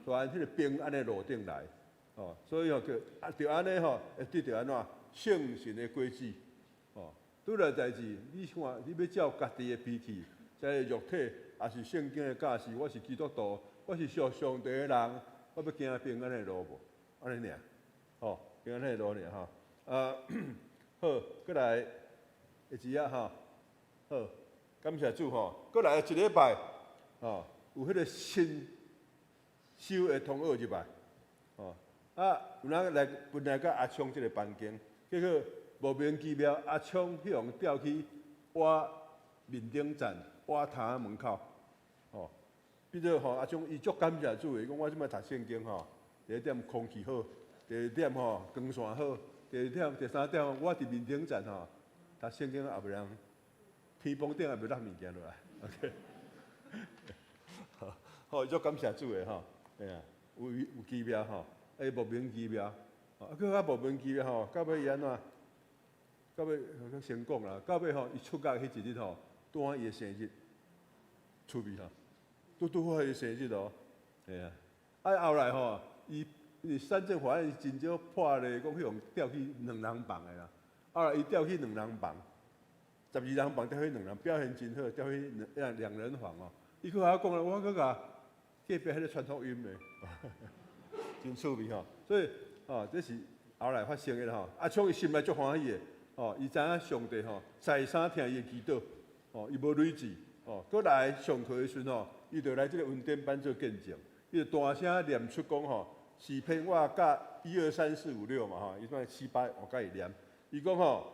帶按彼個平安的路頂來，吼，所以吼，就啊，就按呢吼，會得著按怎？聖神的果子。吼，拄著代誌，你看，你欲照家己的脾氣，這個肉體，抑是聖經的教示，我是基督徒，我是屬上帝的人，我欲行平安的路無？按呢爾，吼，平安的路爾吼。啊，好，閣來下一頁吼，好，感謝主吼，閣來一禮拜，吼，有彼個新收的同學入來，吼，啊，有人來本來佮阿聰這個房間，結果莫名其妙，阿聰彼予調去我面頂層，我頭仔門口，吼，變做吼阿聰伊足感謝主的，伊講我這擺讀聖經吼，第一點空氣好，第二點吼光線好，第二點第三點我佇面頂層吼讀聖經也袂人天棚頂也袂落物件落來，OK，好，伊足感謝主的吼，嘿啊，有奇妙吼，欸莫名其妙，啊，閣較莫名其妙吼，到尾伊按怎？到尾先講啦，到尾吼，伊出獄彼一日吼，拄好伊的生日，趣味吼，拄拄好伊生日哦，嘿啊，啊後來吼，伊因為三鎮法院真少破例講彼予調去兩人房的啦，後來伊調去兩人房，12人房調去兩人，表現真好，調去兩兩人房哦。伊閣共我講啦，我閣共隔壁彼個傳福音的，真趣味吼。所以哦，這是後來發生的吼。阿聰伊心內足歡喜的。哦，伊知影上帝吼再三聽伊的祈禱，哦，伊無累志，哦，閣來上課的時陣吼，伊就來這個恩典班做見證，伊就大聲念出講吼，詩篇我教一二三四五六嘛吼，伊算七八我教伊念，伊講吼，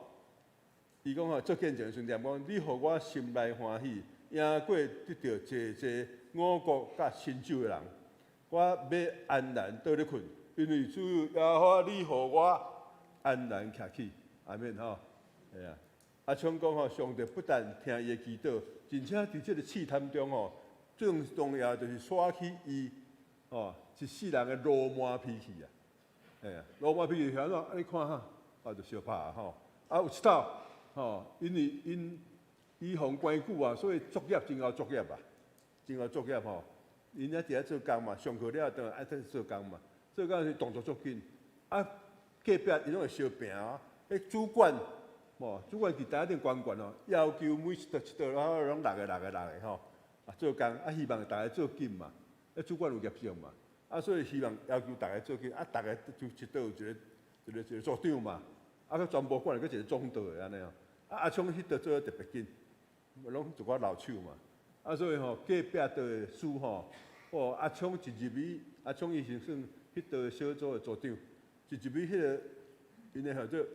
伊講吼做見證的時陣念講，你予我心內歡喜，贏過得著濟濟五穀佮新酒的人，我欲安然倒咧睏，因為主耶和華你予我安然徛起。阿們吼，會啊！阿聰講吼，上帝不但聽伊的祈禱，而且佇這個試探中吼，最重要就是刷去伊吼一世人的魯蠻脾氣啊！會啊，魯蠻脾氣是按怎？啊，你看哈，啊，就相拍啊吼！啊，有一道吼，因為𪜶伊予關久啊，所以作業真𠢕作業啊，真𠢕作業吼。𪜶遐佇遐做工嘛，上課了轉來愛佇做工嘛，做工時動作足緊，啊，隔壁𪜶攏會相拚啊。彼主管，吼，主管佇台頂懸懸哦，要求每一桌一桌攏六個六個六個吼，啊做工啊希望逐家做緊嘛，彼主管有業績嘛，啊所以希望要求逐家做緊，啊逐家就一桌有一个一個一個組長嘛，啊閣全部管閣一個總導的按呢哦，啊阿聰彼桌做得特別緊，攏一寡老手嘛。啊，所以吼，隔壁桌的師吼，哦，阿聰一入去，阿聰伊是算彼桌小組的組長，一入去彼个，𪜶的叫做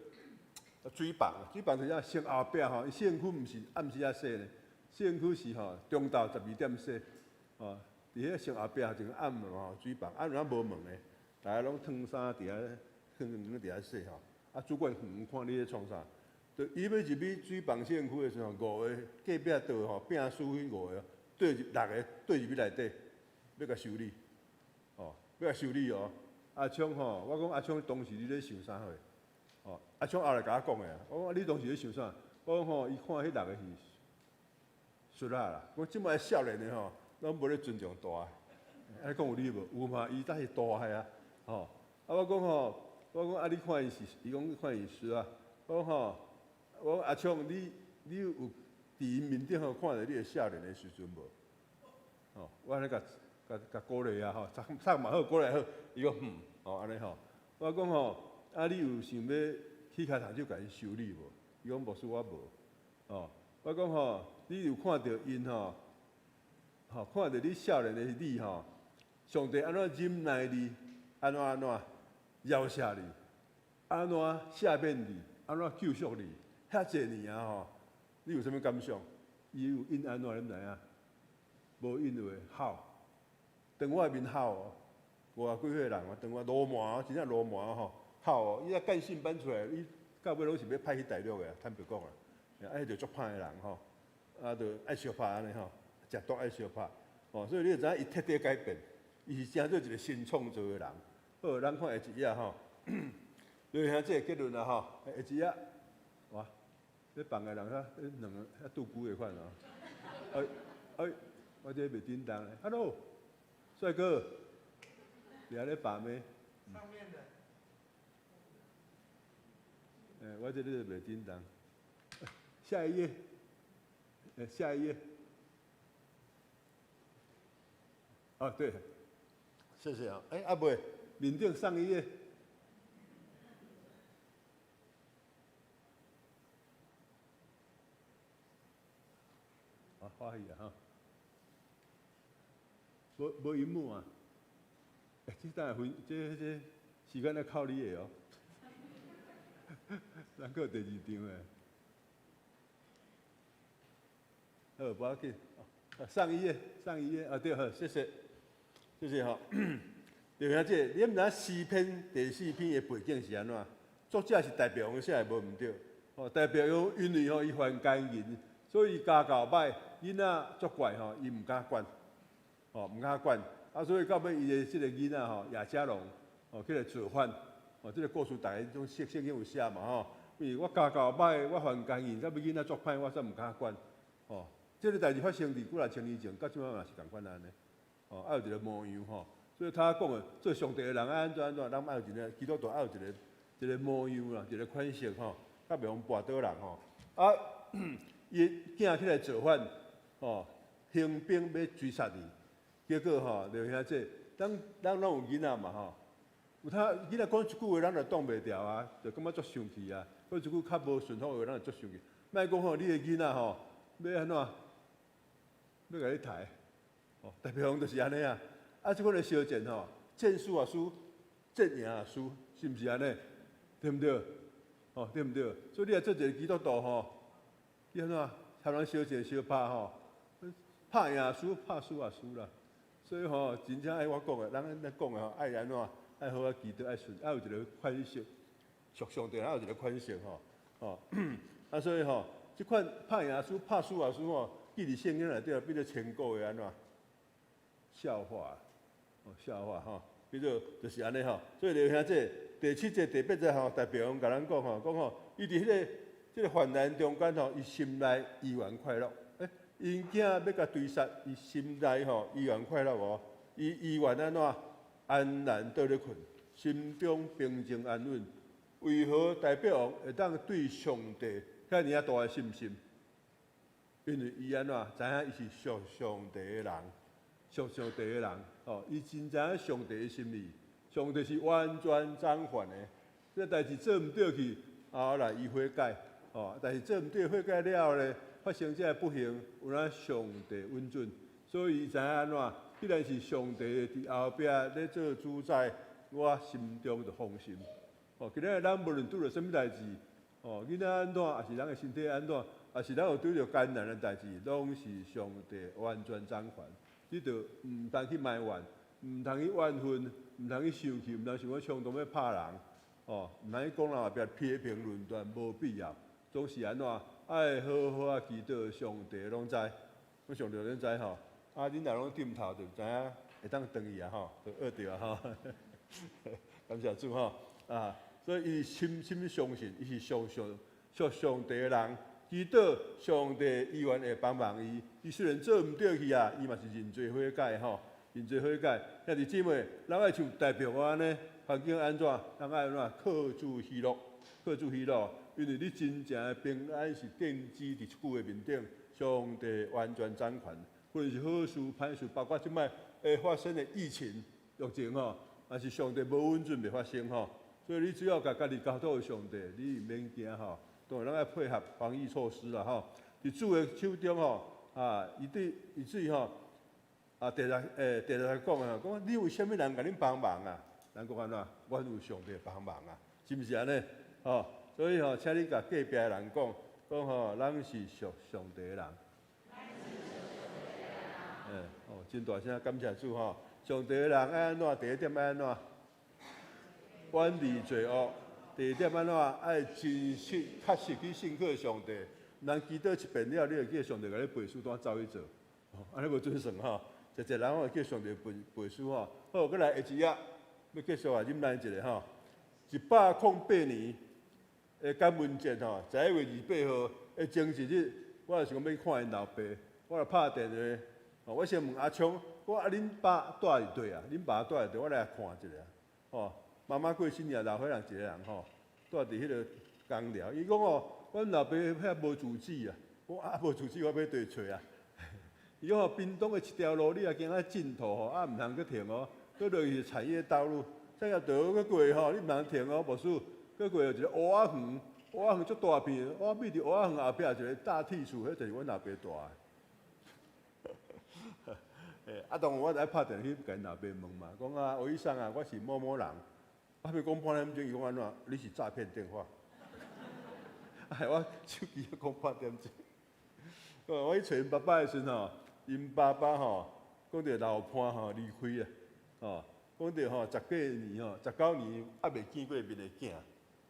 水房，水房就是先後壁吼，伊聖區毋是暗時仔洗呢，聖區是吼中晝12點洗，哦，佇彼個先後壁一個暗吼水房，暗陣無門的，大家攏脫衫佇遐，脫佇遐洗吼。啊，主管遠遠看你咧創啥？就伊欲入去水房聖區的時陣，五个隔壁桌吼，摒師彼五个對入六个對入去內底，欲共修理，哦，欲共修理哦。阿聰吼，我講阿聰當時你咧想啥貨？哦，阿聰後來共我講的，我講你當時咧想啥？我講吼，伊看彼六個是慼仔啦。講這擺少年的吼，攏無咧尊重大的。按呢講有理無？有嘛？伊才是大的啊，吼。啊，我講吼，我講啊，你看伊是，伊講看伊是慼仔。我講吼，我講阿聰，你有佇𪜶面頂吼看著你的少年的時陣無？吼，我按呢共共共鼓勵啊吼，送送嘛好，鼓勵好。伊講嗯，吼按呢吼。我講吼，啊你有想欲去跤頭手共𪜶修理無？伊講牧師我無。哦，我講吼，你有看著𪜶吼，吼看著你少年的你吼，上帝按怎忍耐你，按怎按怎饒赦你，按怎赦免你，按怎救贖你，遐濟年啊吼，你有啥物感想？伊有應按怎你毋知影？無應話吼，當我的面吼哦，五十幾歲的人啊，當我鱸鰻，真正鱸鰻吼，吼哦，伊啊幹訓班出來，伊到尾攏是欲派去大陸的，坦白講啦，啊，彼就足歹的人吼，啊，就愛相拍按呢吼，食毒愛相拍，哦，所以你就知影伊徹底改變，伊是成做一個新創造的人。好，咱看下一頁吼，就兄這個結論啊吼，下一頁，哇，這放的人遐，兩个遐拄久的款哦，哎哎，我這袂叮當咧，Hello，帥哥，佇遐咧把妹？上面的。欸，我這裡袂叮當。下一頁，欸，下一頁。哦，對，謝謝啊。欸，啊未，面頂上一頁。啊，歡喜啊哈。無無螢幕啊？欸，這等下分，這這時間咧靠你的哦。咱閣有第二張的。好，無要緊。上一頁，上一頁啊，對，好，謝謝，謝謝吼。對兄姊，你毋知影詩篇第四篇的背景是按怎？作者是大衛王寫的，無毋對。哦，大衛王因為吼伊犯姦淫，所以家教歹，囡仔作怪吼，伊毋敢管，哦，毋敢管。啊，所以到尾伊的這个囡仔吼，亞迦龍，哦，起來造反。哦，這个故事大家攏聖聖經有寫嘛吼。因為我家教歹，我犯姦淫，到尾囡仔作歹，我煞毋敢管。哦，這个代誌發生佇幾若千年前，到這擺嘛是仝款按呢。哦，愛有一个模樣吼。所以他講的做上帝的人愛按怎按怎，咱愛有一个基督徒愛有一个一个模樣啦，一个款式吼，較袂予跋倒人吼。啊，伊囝起來造反，吼，興兵欲追殺伊，結果吼，就遐這，咱咱攏有囡仔嘛吼，有他囡仔講一句話，咱就擋袂牢啊，就感覺足生氣啊。講一句較無順風的話，咱就足生氣。莫講吼，你的囡仔吼，欲按怎，欲共你刣，吼，大部分就是按呢啊。啊，這款的相戰吼，戰輸也輸，戰贏也輸，是毋是按呢？對毋對？吼，對毋對？所以你若做一個基督徒吼，你按怎？參人相戰相拍吼，拍贏也輸，拍輸也輸啦。所以吼，真正愛我講的，咱咧講的吼，愛按怎？愛好好祈禱，愛順，愛有一個款式，屬上帝愛有一個款式吼，吼。啊，所以吼，這款拍贏輸，拍輸也輸吼，記佇聖經內底變做千古的按怎？笑話，哦，笑話吼，變做就是按呢吼。所以弟兄姊，第七節、第八節吼，大衛王共咱講吼，講吼，伊佇彼个這个患難中間吼，伊心內依然快樂。欸，𪜶囝欲共追殺，伊心內吼依然快樂哦，伊依然按怎？安然倒咧睏，心中平靜安穩。為何大衛王會當對上帝遐爾仔大的信心？因為伊按怎？知影伊是屬上帝的人，屬上帝的人，哦，伊真知影上帝的心意，上帝是完全掌權的。這代誌做毋對去，後來伊悔改，哦，但是做毋對悔改了後咧，發生這个不幸，有影上帝允准，所以伊知影按怎？既然是上帝佇後壁咧做主宰，我心中就放心。哦，今仔日咱無論拄著啥物代誌，哦，囡仔按怎，抑是人的身體按怎，抑是咱有拄著艱難的代誌，攏是上帝完全掌權。你著毋通去埋怨，毋通去怨恨，毋通去生氣，毋通想欲衝動欲拍人，哦，毋通去講人後壁批評論斷，無必要。總是按怎，愛好好仔祈禱，上帝攏知，講上帝攏知吼。啊，恁若攏點頭就知影會當轉去啊吼，就學著啊吼。感謝主吼，啊，所以伊深深相信，伊是相信屬上帝的人，祈禱上帝依然會幫忙伊。伊雖然做毋對去啊，伊嘛是認罪悔改吼，認罪悔改。兄弟姊妹，咱愛像大伯按呢，環境按怎，咱愛按怎靠主喜樂，靠主喜樂，因為你真正的平安是奠基佇這句話面頂，上帝完全掌權。無論是好事歹事，包括這擺會發生的疫情、疫情吼，也是上帝無允准袂發生吼。所以你只要共家己交託予上帝，你毋免驚吼。當然，咱愛配合防疫措施啦吼。佇主的手中吼，啊，伊對伊對吼，啊，第六欸，第六講啊，講你有啥物人共恁幫忙啊？咱講按怎？阮有上帝幫忙啊，是毋是按呢？吼，所以吼，請你共隔壁的人講，講吼，咱是屬上帝的人。欸，哦，真大聲，感謝主吼！上帝的人愛按怎？第一點愛按怎？遠離罪惡。第二點按怎？愛真實、確實去信靠上帝。人祈禱一遍了，你就叫上帝共你背書單走去做。哦，按呢無準算吼。濟濟人會叫上帝背背書吼。好，閣來下一頁，欲繼續啊，忍耐一下吼。108年的感恩節吼，11月28號的前一日，我就想講欲看𪜶老爸，我就拍電話。哦，我先問阿聰，我講啊，恁爸蹛佇佗啊？恁爸蹛佇佗？我來看一下。哦，媽媽過身爾，老歲人一個人吼，蹛佇彼个工寮。伊講哦，阮老爸遐無住址啊。我啊無住址，我欲佗揣啊？伊講哦，屏東的一條路，你若行到盡頭吼，啊毋通閣停哦，閣落去是產業道路，產業道閣過吼，你毋通停哦，無輸，閣過有一個蚵仔園，蚵仔園足大片，我覕佇蚵仔園後壁一个大鐵厝，彼就是阮老爸蹛的。欸，啊，當然我就愛拍電話去共𪜶老爸問嘛，講啊，吳醫生啊，我是某某人，我欲講半點鐘，伊講按怎？你是詐騙電話。哎，我手機猶講半點鐘。我去揣𪜶爸爸的時陣吼，𪜶爸爸吼，講著老伴吼離開啊，吼，講著吼十幾年吼，19年猶未見過面的囝，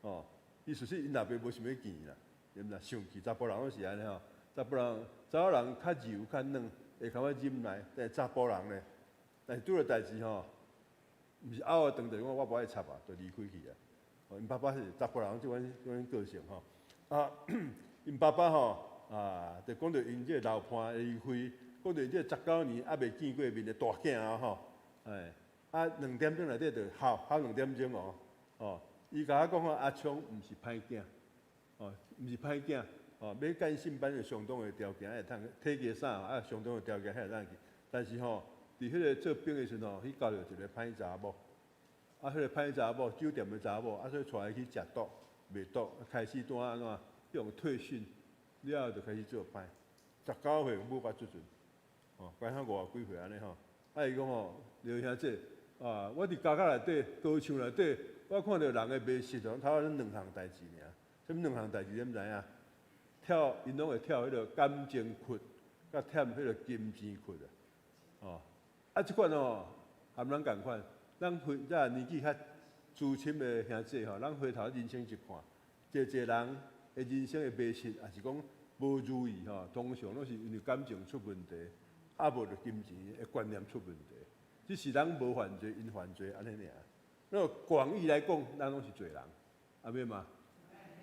吼，意思是𪜶老爸無想欲見啦，對毋對？生氣，查埔人攏是按呢吼，查埔人查某人較柔較軟。會較會忍耐，但是查埔人咧，但是拄著代誌吼，毋是拗仔長就講我無愛插啊，就離開去啊。𪜶爸爸是查埔人這款這款個性吼，啊，𪜶爸爸吼啊，就講著𪜶這个老伴離開，講著𪜶這個19年猶未見過面的大囝啊吼，哎，啊2點鐘內底就哭哭2點鐘哦，哦，伊共我講吼，阿聰毋是歹囝，哦，毋是歹囝。哦，欲幹信班就相當的條件，會通體格啥啊，相當的條件會當去。但是吼，佇彼个做兵的時陣吼，去交著一个歹查某，啊，彼个歹查某，酒店的查某，啊，所以帶伊去食毒、賣毒，開始拄按怎，用退訓了後就開始做歹。19歲母甲出陣，哦，關遐五十幾歲按呢吼。啊，伊講吼，劉兄姐，啊，我佇家口內底，高牆內底，我看著人的迷失，頭仔兩項代誌爾。啥物兩項代誌，你毋知影？跳，𪜶攏會跳彼个感情窟，佮跳彼个金錢窟啊！哦，啊，這款哦，含咱仝款，咱回這年紀較資深的兄弟吼，咱回頭人生一看，濟濟人的人生的迷失，抑是講無如意吼，通常攏是因為感情出問題，啊無就金錢的觀念出問題。只是咱無犯罪，𪜶犯罪按呢爾。那廣義來講，咱攏是罪人，阿們嗎？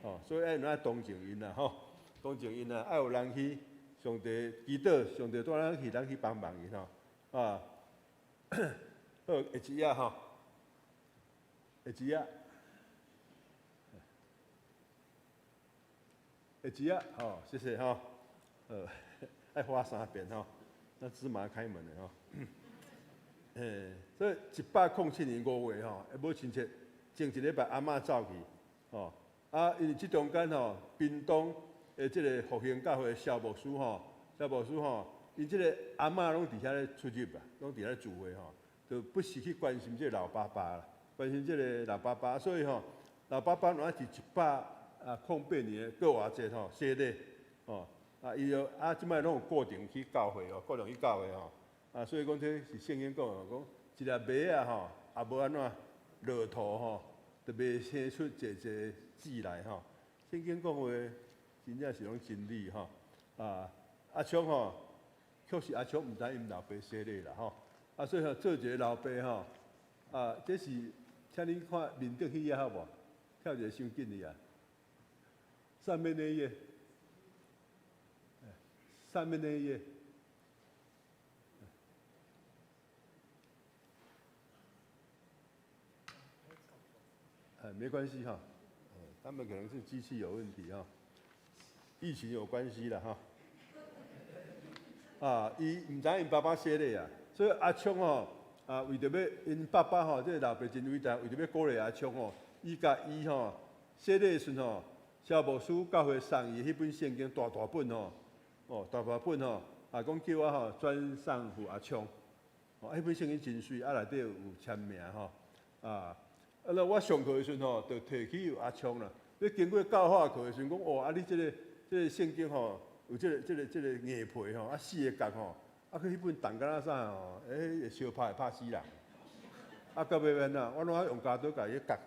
哦，所以愛按怎同情𪜶啦吼。同情𪜶啊，愛有人去上帝祈禱，上帝帶咱去，咱去幫忙𪜶吼。啊，好，下一頁吼，下一頁，下一頁，好，謝謝吼。愛畫三遍吼，那芝麻開門的吼。欸，所以107年5月吼，母親節前一禮拜阿嬤走去，吼，啊，因為這中間吼，屏東。的這个復興教會的蕭牧師吼，蕭牧師吼，𪜶這个阿嬤攏佇遐咧出入啊，攏佇遐咧聚會吼，就不時去關心這个老爸爸啦，關心這个老爸爸，所以吼，老爸爸若是108年的過活節吼，洗禮吼，啊，伊就啊，這擺攏有固定去教會哦，固定去教會吼，啊，所以講這是聖經講的，講一粒麥仔吼，也無按怎落土吼，就袂生出濟濟籽來吼。聖經講話真正是攏真理吼，啊，阿昌吼，確實阿昌毋知𪜶老爸洗禮啦吼，啊，所以吼做一个老爸吼，啊，這是請恁看面頂彼頁好無？跳一个傷緊去啊！上面那一頁，上面那一頁，哎，沒關係哈，他們可能是機器有問題哈，疫情有關係啦哈。啊，伊毋知𪜶爸爸洗禮啊，所以阿昌吼，啊，為著欲𪜶爸爸吼，這个老爸真偉大，為著欲鼓勵阿昌吼，伊共伊吼洗禮的時陣吼，蕭牧師教會送伊彼本聖經大大本吼，哦，大大本吼，啊，講叫我吼轉送予阿昌，哦，彼本聖經真媠，啊內底有簽名吼，啊，啊，那我上課的時陣吼，就提起有阿昌啦。你經過教化課的時陣，講哦，啊，你這个這个聖經吼，有這个這个這个硬皮吼，啊，四个角吼，啊，佮彼本重敢若啥吼，欸，會相拍會拍死人。啊，到尾按怎？我攏愛用鉸刀共伊割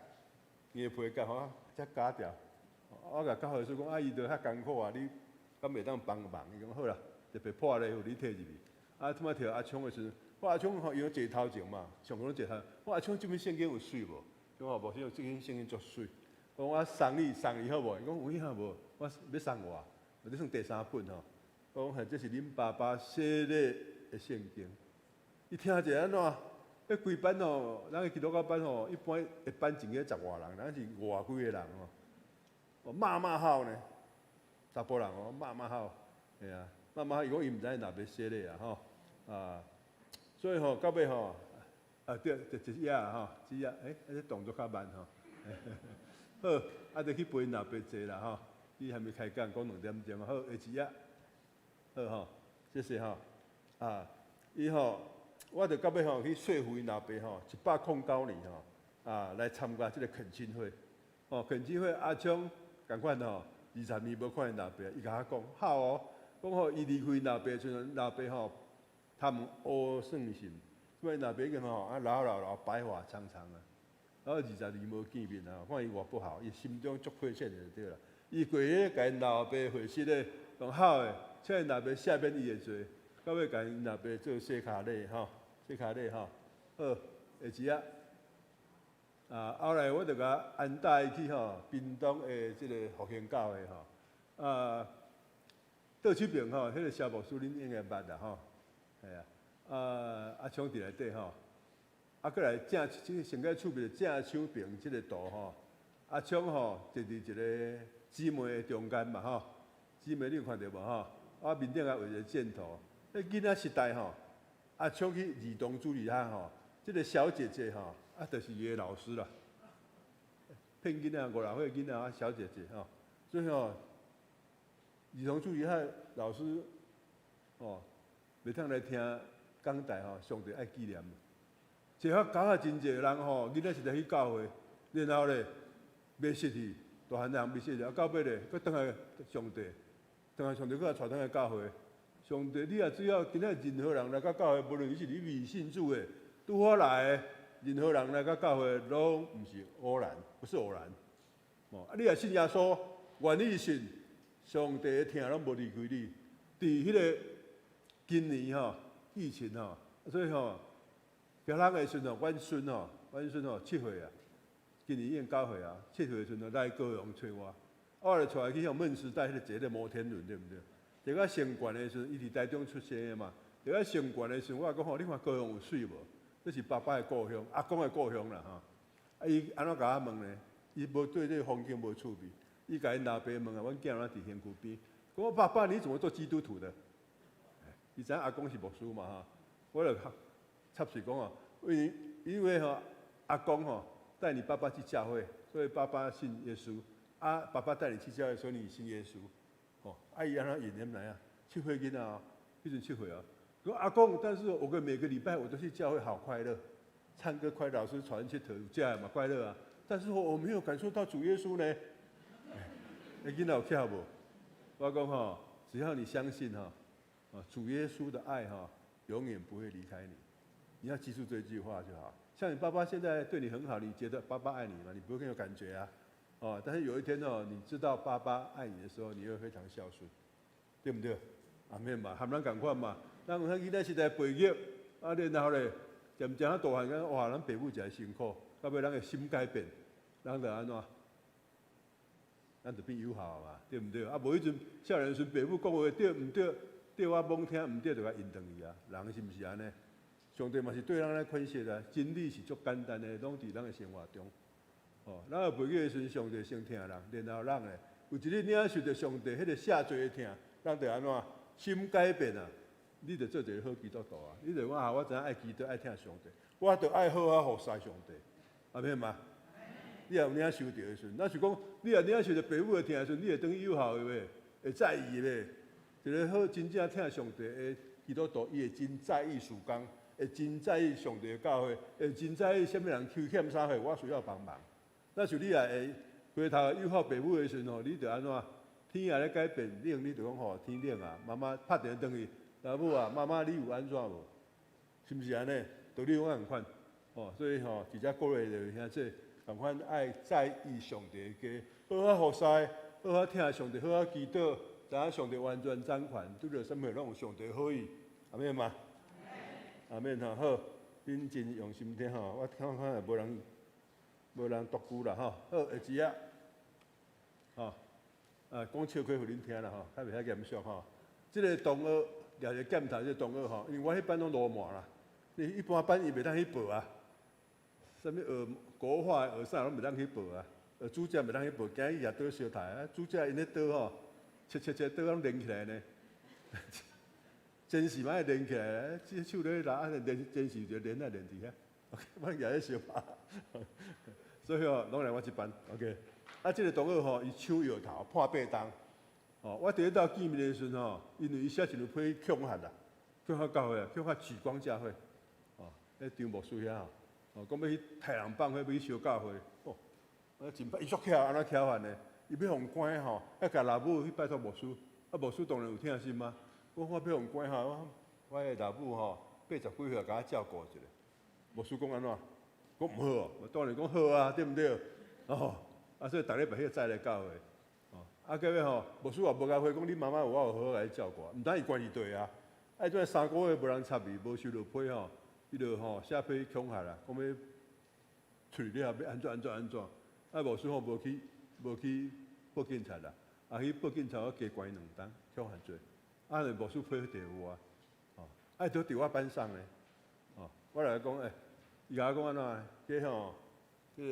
硬皮割吼，才割掉。我共教會師講，啊，伊著較艱苦啊，你敢袂當幫忙？伊講好啦，特別破咧，予你提入去。啊，這擺提阿昌的時陣，我阿昌吼伊攏坐頭前嘛，上課攏坐頭。我阿昌這本聖經有媠無？伊講無，這本聖經足媠。講我送你送伊好無？伊講有影無？我欲送我，這算第三本吼。講嘿，這是恁爸爸洗禮的聖經。伊聽者按怎？彼規班吼，咱个基督教班吼，一般一班進去十外人，咱是五十幾个人吼。哦，罵罵號呢，查埔人哦，罵罵號，嘿啊，罵罵號，伊講伊毋知𪜶老爸洗禮啊吼，啊，所以吼，到尾吼，啊對，就一頁吼，一頁，欸，啊這動作較慢吼，好，啊，就去陪𪜶老爸坐啦吼，伊還沒開講，講兩點鐘，好，下一頁，好吼，謝謝吼，啊，伊吼，我就到尾吼去說服𪜶老爸吼，109年吼，啊，來參加這个懇親會，哦，懇親會阿昌。仝款吼，20年無看𪜶老爸，伊共我講，好哦，講吼伊離開老爸時陣，老爸吼，頭毛烏算心，這擺老爸已經吼啊老老老白髮蒼蒼啊，然後20年無見面啊，看伊偌不好，伊心中足虧欠的就對啦。伊規日共𪜶老爸回息咧，講好的，請𪜶老爸赦免伊的罪，到尾共𪜶老爸做洗跤禮吼，洗跤禮吼，好，下一頁。啊，後來我就共安帶去吼，屏東的這个復興教會吼，啊，倒手邊吼，彼个蕭牧師恁應該捌啦吼，系啊，啊阿昌佇內底吼，啊，閣來正這个上蓋趣味正手邊這个圖吼，阿昌吼坐佇一个姊妹的中間嘛吼，姊妹你有看著無吼？啊面頂還畫一个箭頭，彼囡仔時代吼，阿昌去兒童主日學吼，這个小姐姐吼。啊，就是伊的老師啦，騙囡仔五六歲囡仔啊，小姐姐吼，所以吼，兒童主日學老師吼，袂通來聽講台吼，上帝愛紀念。這下搞啊真濟人吼，囡仔時代去教會，然後咧袂失去，大漢人袂失去，啊到尾咧，閣轉來上帝，轉來上帝閣來帶轉來教會。上帝，你若只要今仔任何人來到教會，無論你是你未信主的，拄好來的。任何人來到教會，攏毋是偶然，不是偶然。哦，啊，你若信耶穌，願意信，上帝的疼攏無離開你。佇彼个今年吼，疫情吼，所以吼，今人的時陣吼，阮孫吼，阮孫吼七歲啊，今年已經9歲啊，7歲的時陣來高雄揣我，我就帶伊去向夢時代彼个坐咧摩天輪，對毋對？坐到上懸的時陣，伊佇台中出生的嘛，坐到上懸的時陣，我講吼，你看高雄有媠無？這是爸爸的故鄉，阿公的故鄉啦吼。啊，伊按怎共我問呢？伊無對這個風景無趣味，伊共𪜶老爸問啊，阮囝仔佇身軀邊，講我爸爸你怎麼做基督徒的？伊知影阿公是牧師嘛吼，我就插喙講哦，因為吼阿公吼帶你爸爸去教會，所以爸爸信耶穌。啊，爸爸帶你去教會，所以你信耶穌。哦，啊伊按怎應？你毋知影？7歲囡仔哦，彼陣7歲哦。講阿公，但是我個每個禮拜我都去教會，好快樂，唱歌快樂，老師傳去頭家嘛快樂啊。但是我沒有感受到主耶穌呢。欸，囡仔有巧無？我講吼，只要你相信哈，啊，主耶穌的愛哈，永遠不會離開你。你要記住這句話就好。像你爸爸現在對你很好，你覺得爸爸愛你嗎？你不會更有感覺啊。哦，但是有一天哦，你知道爸爸愛你的時候，你會非常孝順，對不對？阿們嘛，含咱仝款嘛。咱有囡仔時代背逆，啊，然後咧，漸漸仔大漢，講哇，咱爸母真辛苦，到尾咱的心改變，咱就按怎？咱就變友好嘛，對毋對？啊，無彼陣少年時陣，爸母講話對毋對？對我罔聽，毋對就共引轉去啊。人是毋是按呢？上帝嘛是對咱按呢款式啊，真理是足簡單的，攏佇咱的生活中。哦，咱有背逆的時陣，上帝先疼人，然後人咧，有一日領受著上帝彼個赦罪的疼，咱就按怎？心改變啊！你就做一個好基督徒啊！你就講啊，我知影愛基督，愛疼上帝，我就愛好好服侍上帝，阿們嘛？你若有領受著的時陣，若是講你若領受著爸母的疼的時陣，你會轉去友好的袂？會在意的袂？一個好真正疼上帝的基督徒，伊會真在意事工，會真在意上帝的教會，會真在意啥物人缺欠啥貨，我需要幫忙。若是你若會回頭友好爸母的時陣吼，你就按怎？天也咧改變，冷你就講吼天冷啊，媽媽拍電話轉去，老母啊，媽媽你有按怎無？是毋是按呢？道理攏仝款，哦，所以吼，佇遮鼓勵著兄弟，仝款愛在意上帝的家，好好服侍，好好疼上帝，好好祈禱，知影上帝完全掌權，拄著啥物攏有上帝好意，阿們嘛？阿們吼，好，恁真用心聽吼，我看看也無人，無人獨居啦吼，好，下一頁，吼，啊，講笑話予恁聽啦吼，較袂遐嚴肅吼。這個同學掠一個劍頭，這個同學吼，因為我彼班攏鱸鰻啦，你一般班伊袂當去報啊，啥物學國畫、學啥攏袂當去報啊，學煮食袂當去報，驚伊舉刀相刣啊，煮食𪜶咧刀吼，切切切刀攏連起來呢，煎匙嘛愛連起來，這手咧拿啊連煎匙就連啊連佇遐，我舉咧相拍，所以吼攏來我這班，OK。啊，這個同學吼，伊搶藥頭破八冬，哦，我第一道見面的時陣吼，因為伊寫一張批恐嚇啦，恐嚇教會啊，恐嚇莒光教會，哦，彼張牧師遐吼，哦，講欲去刣人放火，欲去燒教會，哦，啊真歹，伊足巧按怎巧法呢？伊欲予關吼，愛共老母去拜託牧師，啊牧師當然有疼心啊，講我欲予關吼，我的老母吼80幾歲，共我照顧一下。牧師講按怎？講毋好哦，當然講好啊，對毋對？哦。啊，所以逐禮拜彼個載來教會，哦，啊，結尾吼，牧師也無共回講，你媽媽有我有好好共伊照顧，毋知伊關係對啊。啊，這3個月無人插伊，無收著批吼，伊就吼寫批恐嚇啦，講欲出去了後欲按怎按怎按怎。啊，牧師吼無去報警察啦，啊去報警察我加關伊2冬，恐嚇罪。啊，牧師批就有啊，哦，啊，都佇我班上咧，哦，我來講欸，伊共我講按怎？這吼，這個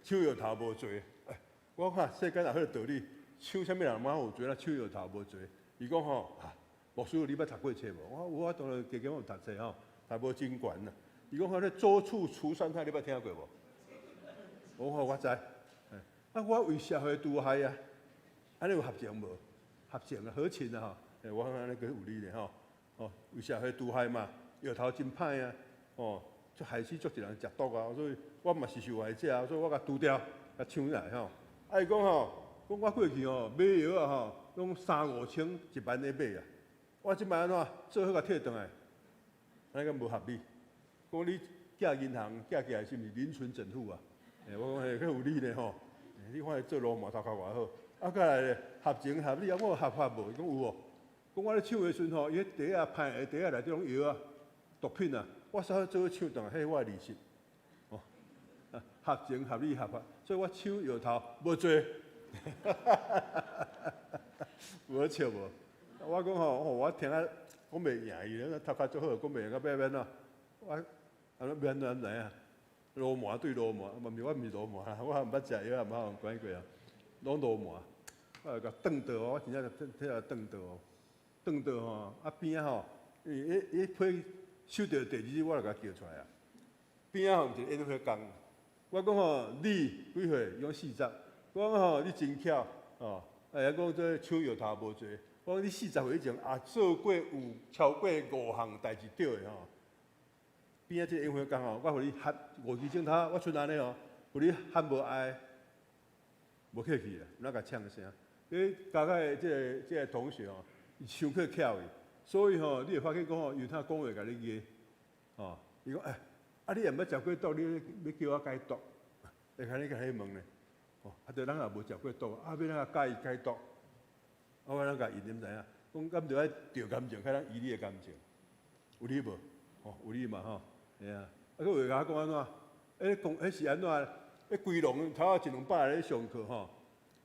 搶藥頭無罪，欸，我看世間有彼個道理，搶啥物人嘛有罪，啊搶藥頭無罪。伊講吼，啊，牧師你捌讀過冊無？我有啊，當然加減有讀冊吼，讀無真懸啦。伊講吼，咧周處除三害，你捌聽過無？我講我知，啊，我為社會除害啊，按呢有合情無？合情啊，合情啊吼。欸，我按呢閣有理咧吼，哦，為社會除害嘛，藥頭真歹啊，哦。就害死足濟人食毒啊，所以我嘛是受害者啊，所以我共除掉，共搶來吼。啊，伊講吼，講我過去吼買藥啊吼，攏三五千一萬咧買啊。我這擺按怎做好共退轉來，按呢敢無合理？講你寄銀行寄起來是毋是零存整付啊？欸，我講嘿，閣有理咧吼。你看伊做鱸鰻頭殼偌好，啊，閣來咧合情合理啊，我有合法無？伊講有哦。講我咧搶的時陣吼，伊彼袋仔歹的袋仔內底攏藥啊、毒品啊。我煞做好搶轉來，彼我的利息，哦，合情合理合法，所以我搶藥頭無罪，有好笑無？我講吼，我聽啊，講袂贏伊，頭殼足好，講袂贏到尾欲按怎？我按怎欲按怎知影？鱸鰻對鱸鰻，嘛毋是我毋是鱸鰻，我毋捌食藥，毋捌予關過啊，攏鱸鰻，我就共斷刀，我真正就提來斷刀，斷刀吼，啊邊仔吼，伊伊批。收著第二日，我就共叫出來啊！邊仔吼有一個煙火工，我講吼，你幾歲？伊講40。我講吼，你真巧哦，啊，講這手搖頭無濟，我講你40歲以前也做過有超過五項代誌對的吼。邊仔這個英文講吼，我予你喊五支鐘頭，我賰按呢哦，予你喊無愛，無客氣啦，毋通共嗆聲。你加較的這個同學吼，伊傷過巧去，所以吼，你會發現講吼，有當講話共你噎，吼，伊講欸，啊你也毋捌食過毒，你欲叫我解毒，會共你共彼問咧，吼，啊對，咱也無食過毒，啊欲按怎教伊解毒？啊我按怎共伊，你毋知影？講敢著愛著感情，較通醫你的感情，有理無？吼，有理嘛吼，嘿啊，啊閣有會共我講按怎？欸講彼是按怎？彼規籠頭仔一兩百个咧上課吼，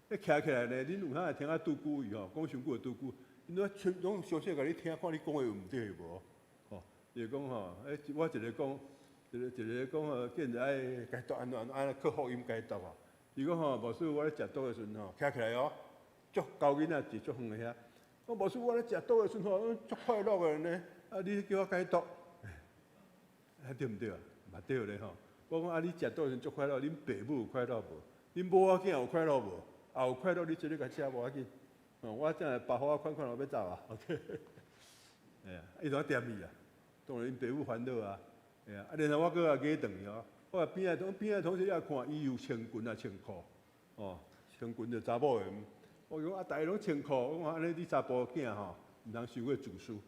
彼徛起來呢，恁有通會聽啊拄久伊吼，講傷久就拄久，𪜶攏全攏詳細共你聽，看你講的有毋對無？吼，伊就講吼，欸我一個講，一個一個講吼，見著愛解毒按怎按怎，按怎靠福音解毒吼。伊講吼，牧師我咧食毒的時陣吼，徛起來哦，足𠢕囡仔坐足遠的遐。我牧師我咧食毒的時陣吼，足快樂的呢，啊你叫我解毒，啊對毋對啊？嘛對咧吼。我講啊，你食毒的時陣足快樂，恁爸母有快樂無？恁某仔囝有快樂無？也有快樂，你這咧共食無要緊。哦，我這樣包好款款，我欲走啊。OK。哎呀，伊就踮去啊，當然𪜶爸母煩惱啊。哎呀，啊然後我閣共過轉去哦。我邊仔同學也看，伊有穿裙啊穿褲，哦，穿裙就查某的。我講啊，逐个攏穿褲，我講按呢你查埔囝吼，毋通傷過自私，毋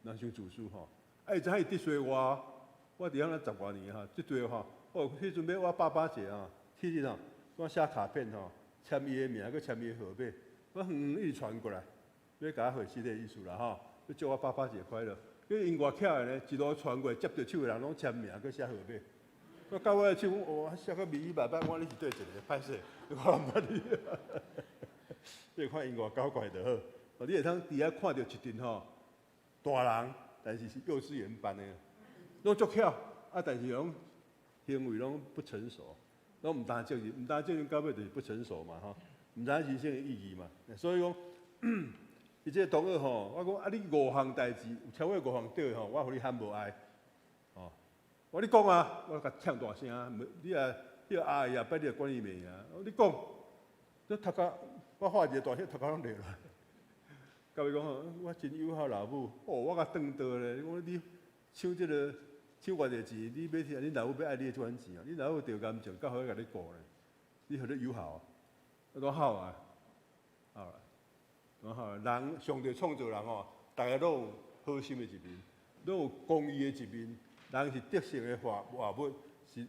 通傷自私吼。啊，伊知影伊得罪我，我佇遐十外年吼，得罪吼。哦，彼陣欲我爸爸節吼，彼日吼，我寫卡片吼，簽伊的名，閣簽伊的號碼，我遠遠一直傳過來，欲共我回這个意思啦吼，欲祝我爸爸節快樂。因為𪜶偌巧的呢，一路傳過來，接著手的人攏簽名，閣寫號碼。我到我的手，哇，寫個密密麻麻，我你是佗一个？歹勢，我毋捌你。你看𪜶偌搞怪就好。哦，你會通佇遐看著一陣吼，大人，但是是幼稚園班的，攏足巧，啊，但是攏行為攏不成熟，攏毋擔責任，毋擔責任到尾就是不成熟嘛，吼，毋知影人生的意義嘛。所以講，伊這個同學吼，我講啊，你五項代誌有超過五項對吼，我予你喊無愛。哦，我你講啊，我共嗆大聲，你啊，彼個阿姨後壁你就管伊罵啊。你講，你讀甲我發一個大聲，頭殼攏熱落。甲伊講吼，我真友好老母，哦，我共斷刀咧。你講你搶這個搶偌濟錢，你欲聽恁老母欲愛你這款錢啊？你老母著感情，較好共你顧咧。你何咧友好啊？多好啊！好啦，多好。人上帝創造人吼，逐个攏有好心的一面，攏有公義的一面。人是德性的化活物，是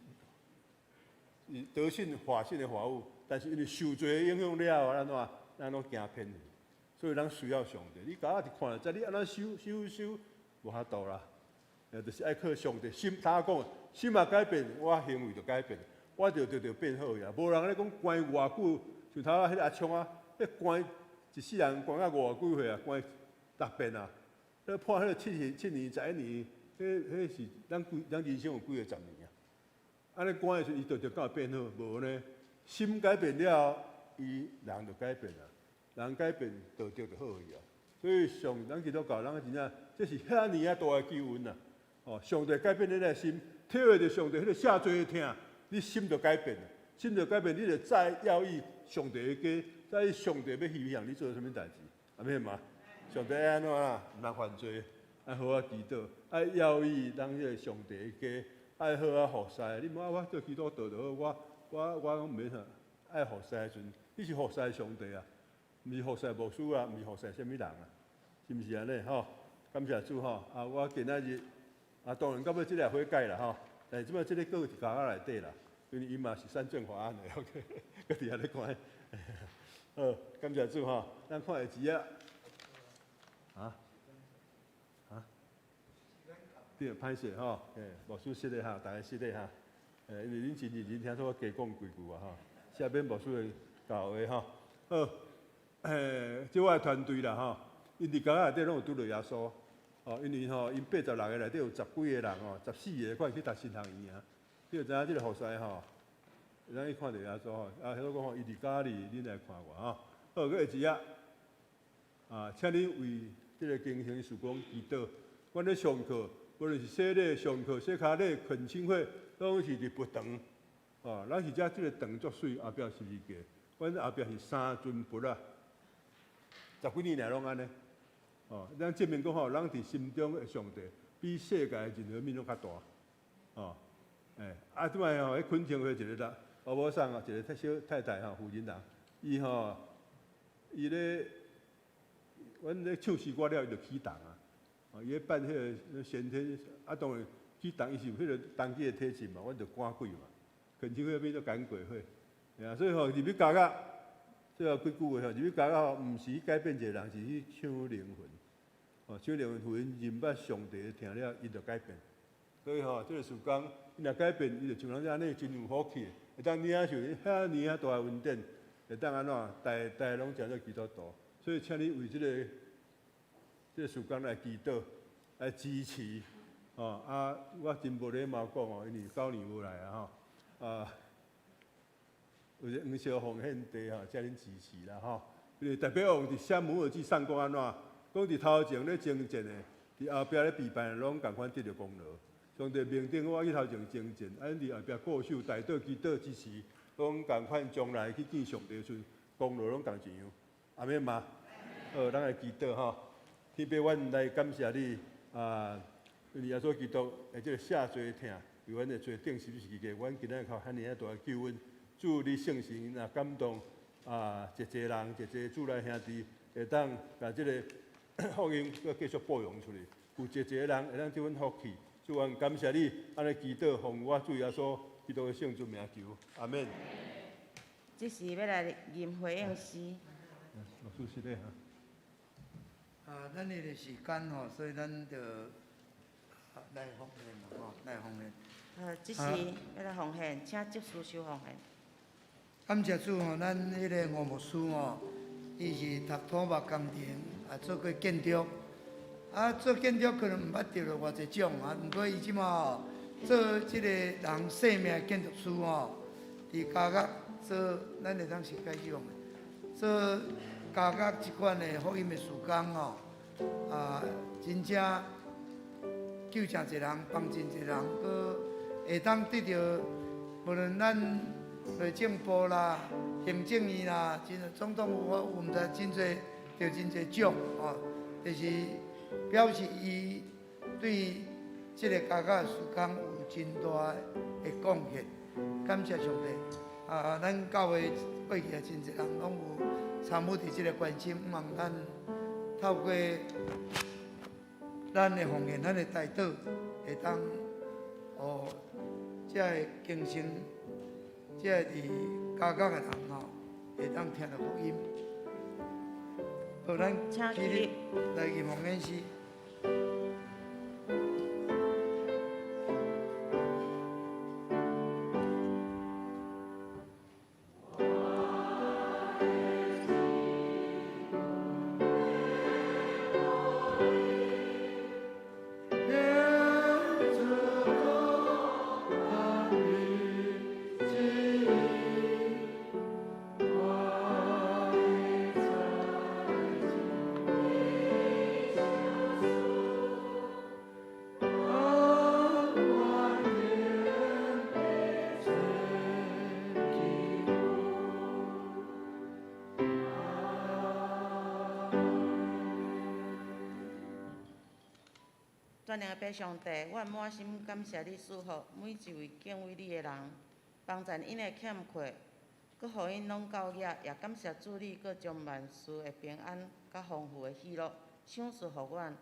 德性化性的活物，但是因為受罪的影響了後，按怎咱攏行偏去，所以咱需要上帝。你共我一看就知，你按怎修修修，無法度啦。就是愛靠上帝心，頭講心若改變，我行為就改變，我就就就變好呀。無人咧講關偌久，像頭仔彼個阿聰啊，彼關一世人關到五十幾歲啊，關六遍啊，彼判彼個7年11年，彼是咱規咱人生有幾个十年啊？按呢關的時陣，伊就就敢會變好，無呢？心改變了後，伊人就改變啊，人改變道德就好去啊。所以上咱基督教，咱真正這是遐爾仔大的救恩啊！哦，上帝改變你的心，體會著上帝彼個赦罪的疼，你心就改變，心就改變，你就再要意上帝的家，在意上帝欲希望你做啥物代誌，阿們嘛？上帝愛按怎啦？毋通犯罪，愛好好祈禱，愛要意咱彼個上帝的家，愛好好服侍。你毋好我做基督徒就好，我攏毋免啥，愛服侍的時陣，你是服侍上帝啊，毋是服侍牧師啊，毋是服侍啥物人啊，是毋是按呢？吼，感謝主吼！啊，我今仔日啊，當然到尾這個也悔改啦吼，但是這擺這個閣佇家仔內底啦，因為伊嘛是三正法案的，OK，閣佇遐咧看。好，感謝主吼，咱看下字啊。啊？啊？對，歹勢吼，欸，牧師失禮哈，逐家失禮哈。欸，因為恁真認真聽說我加講幾句啊吼，下邊牧師會教話吼。好，欸，這我的團隊啦吼，𪜶佇家仔內底攏有拄著耶穌。哦，因為吼，𪜶86個內底有十幾個人吼，14個快去讀神學院啊。你就知影這個服侍吼，咱去看著耶穌吼，啊，彼個講吼，伊佇家裡，恁來看我吼。好，閣下一頁，啊，請恁為這個敬虔事工祈禱。阮咧上課，無論是洗禮上課、洗跤禮、懇親會，攏是佇佛堂。哦，咱是遮這個堂足媠，後壁十字架，阮後壁是三尊佛啊。十幾年來攏按呢。哦，咱證明講吼，人佇心中的上帝比世界任何物攏較大。哦，欸，啊，這擺吼，彼懇親會一个啦，歐巴桑啊，一个太小太太吼，婦人人，伊吼，伊咧，阮咧唱詩歌了，伊就起動啊。哦，伊咧辦彼个先天，啊，當然起動，伊是有彼个當機的體質嘛，阮就趕鬼嘛。懇親會變做趕鬼會，啊，所以吼，入去教甲，最後幾句話吼，入去教甲吼，毋是去改變一個人，是去搶靈魂。哦，搶靈魂，予𪜶認捌上帝，聽了伊就改變。所以吼，這个事工，伊若改變，伊就像咱這按呢真有福氣，會當領受遐爾仔大的恩典，會當按怎，逐逐攏成做基督徒。所以，請你為這个事工來祈禱，來支持。哦，啊，我真無禮貌講哦，因為9年無來啊吼，啊，有一個黃燒奉獻地吼，請恁支持啦吼。因為特別王佇撒母耳記上講按怎，講佇頭前咧征戰的，佇後壁咧備辦的，攏仝款得著功勞。上帝命定我去頭前征戰，啊，恁佇後壁固守、代禱、祈禱、支持，攏仝款將來去見上帝的時陣，功勞攏仝一樣。阿們嗎？好，咱來祈禱吼。天父，阮來感謝你啊！因為耶穌基督的這個赦罪疼，為阮的罪釘十字架，阮今仔靠遐爾仔大的救恩。主你聖神若感動啊，一濟人，一濟主內兄弟，會當共這个福音閣繼續播揚出去，有一濟人會當這份福氣。主，阮感謝你，按呢祈禱，奉我主耶穌基督的聖尊名求，阿們。這時欲來吟回應詩。老師是咧哈。啊，咱彼个時間吼，所以咱就來奉獻啦吼，來奉獻。好，這時欲來奉獻，請執事收奉獻。感謝主吼，咱彼个吳牧師吼，伊是讀土木工程，也做過建築。啊，做建築可能毋捌得著偌濟獎啊，毋過伊這馬吼做這个人生命的建築師吼，佇加國做，咱會當是介紹做加國這款的福音的事工吼，啊，真正救誠濟人，幫真濟人，閣會當得著，無論咱內政部啦、行政院啦，真總統府，我有毋知真濟得真濟獎吼，就是表示伊對這个加國的事工有真大的貢獻。感謝上帝！啊，咱教會過去也真濟人攏有參與佇這个關心，希望咱透過咱的奉獻、咱的代禱，會當予這个更新，這个佇加國的人吼，會當聽著福音。好，咱請起立來吟奉獻詩。全能的父上帝，我滿心感謝你賜福每一位敬畏你的人，幫贊𪜶的欠缺，閣予𪜶攏夠額，也感謝主你閣將萬事的平安佮豐富的喜樂賞賜予阮，予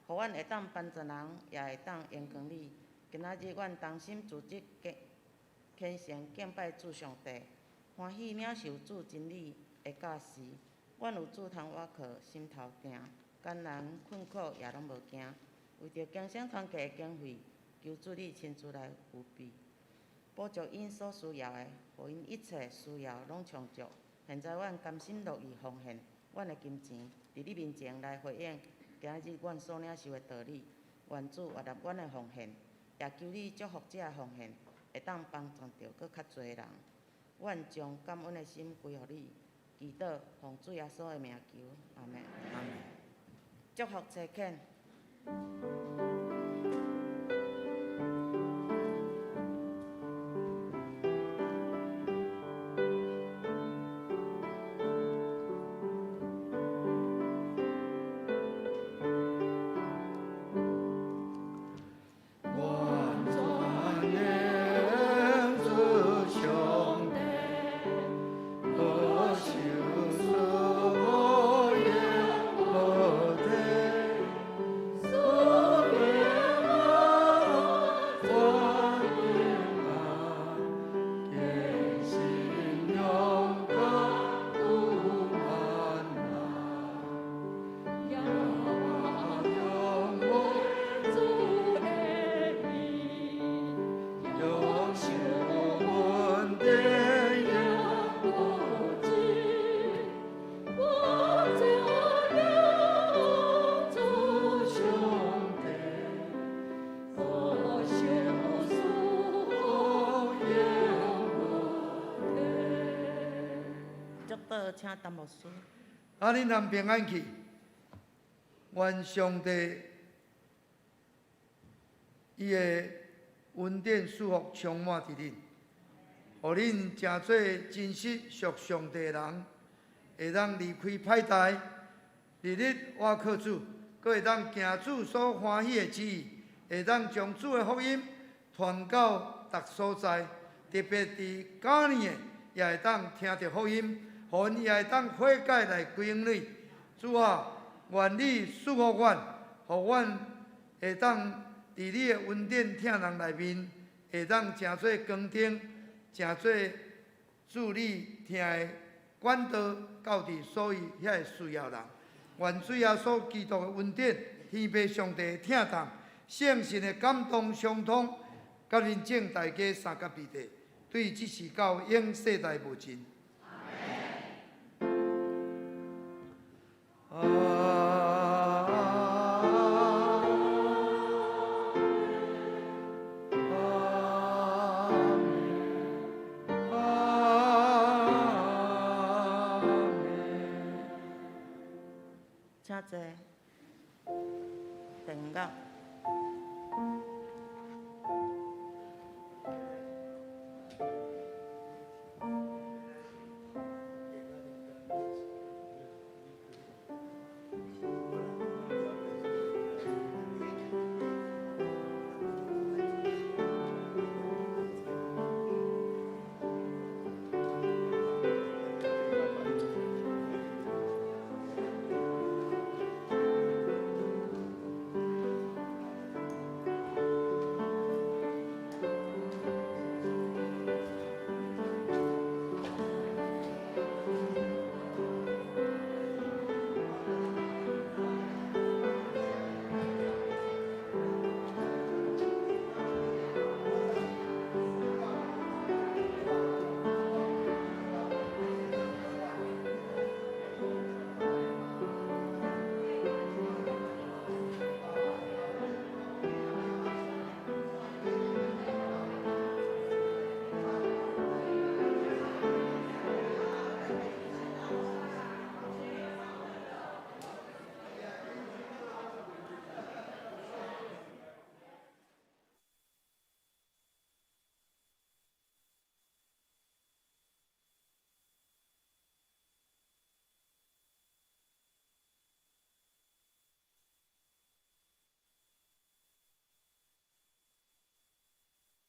阮會當幫助人，也會當榮光你。今仔日阮同心組織虔誠敬拜主上帝，歡喜領受主真理的教示。阮有主通倚靠，心頭定，艱難困苦也攏無驚。為著更新團契的經費，求主你親自來預備，補足𪜶所需要的，予𪜶一切需要攏充足。現在阮甘心樂意奉獻阮的金錢，佇你面前來回應今日阮所領受的道理。願主悅納阮的奉獻，也求你祝福這个奉獻，會當幫助著閣較濟人。阮將感恩的心歸予你，祈禱奉主耶穌的名求，阿們。阿們。祝福差遣。請陳牧師。啊，恁通平安去，願上帝伊的恩典賜福充滿佇恁，予恁成做真實屬上帝的人，會當離開歹代，日日倚靠主，閣會當行主所歡喜的旨意，會當將主的福音傳到逐所在，特別佇加尼的，也會當聽著福音，予𪜶也會當悔改來歸向你。主啊，願你賜福阮，予阮會當佇你的恩典疼人內面，會當成做光燈，成做主你疼的管道，到佇所有遐個需要人。願主耶穌基督的恩典、天父上帝的疼痛、聖神的感動相通，佮恁眾大家相佮彼得，對這時到永世代無盡。阿們，阿們。請坐。第五個。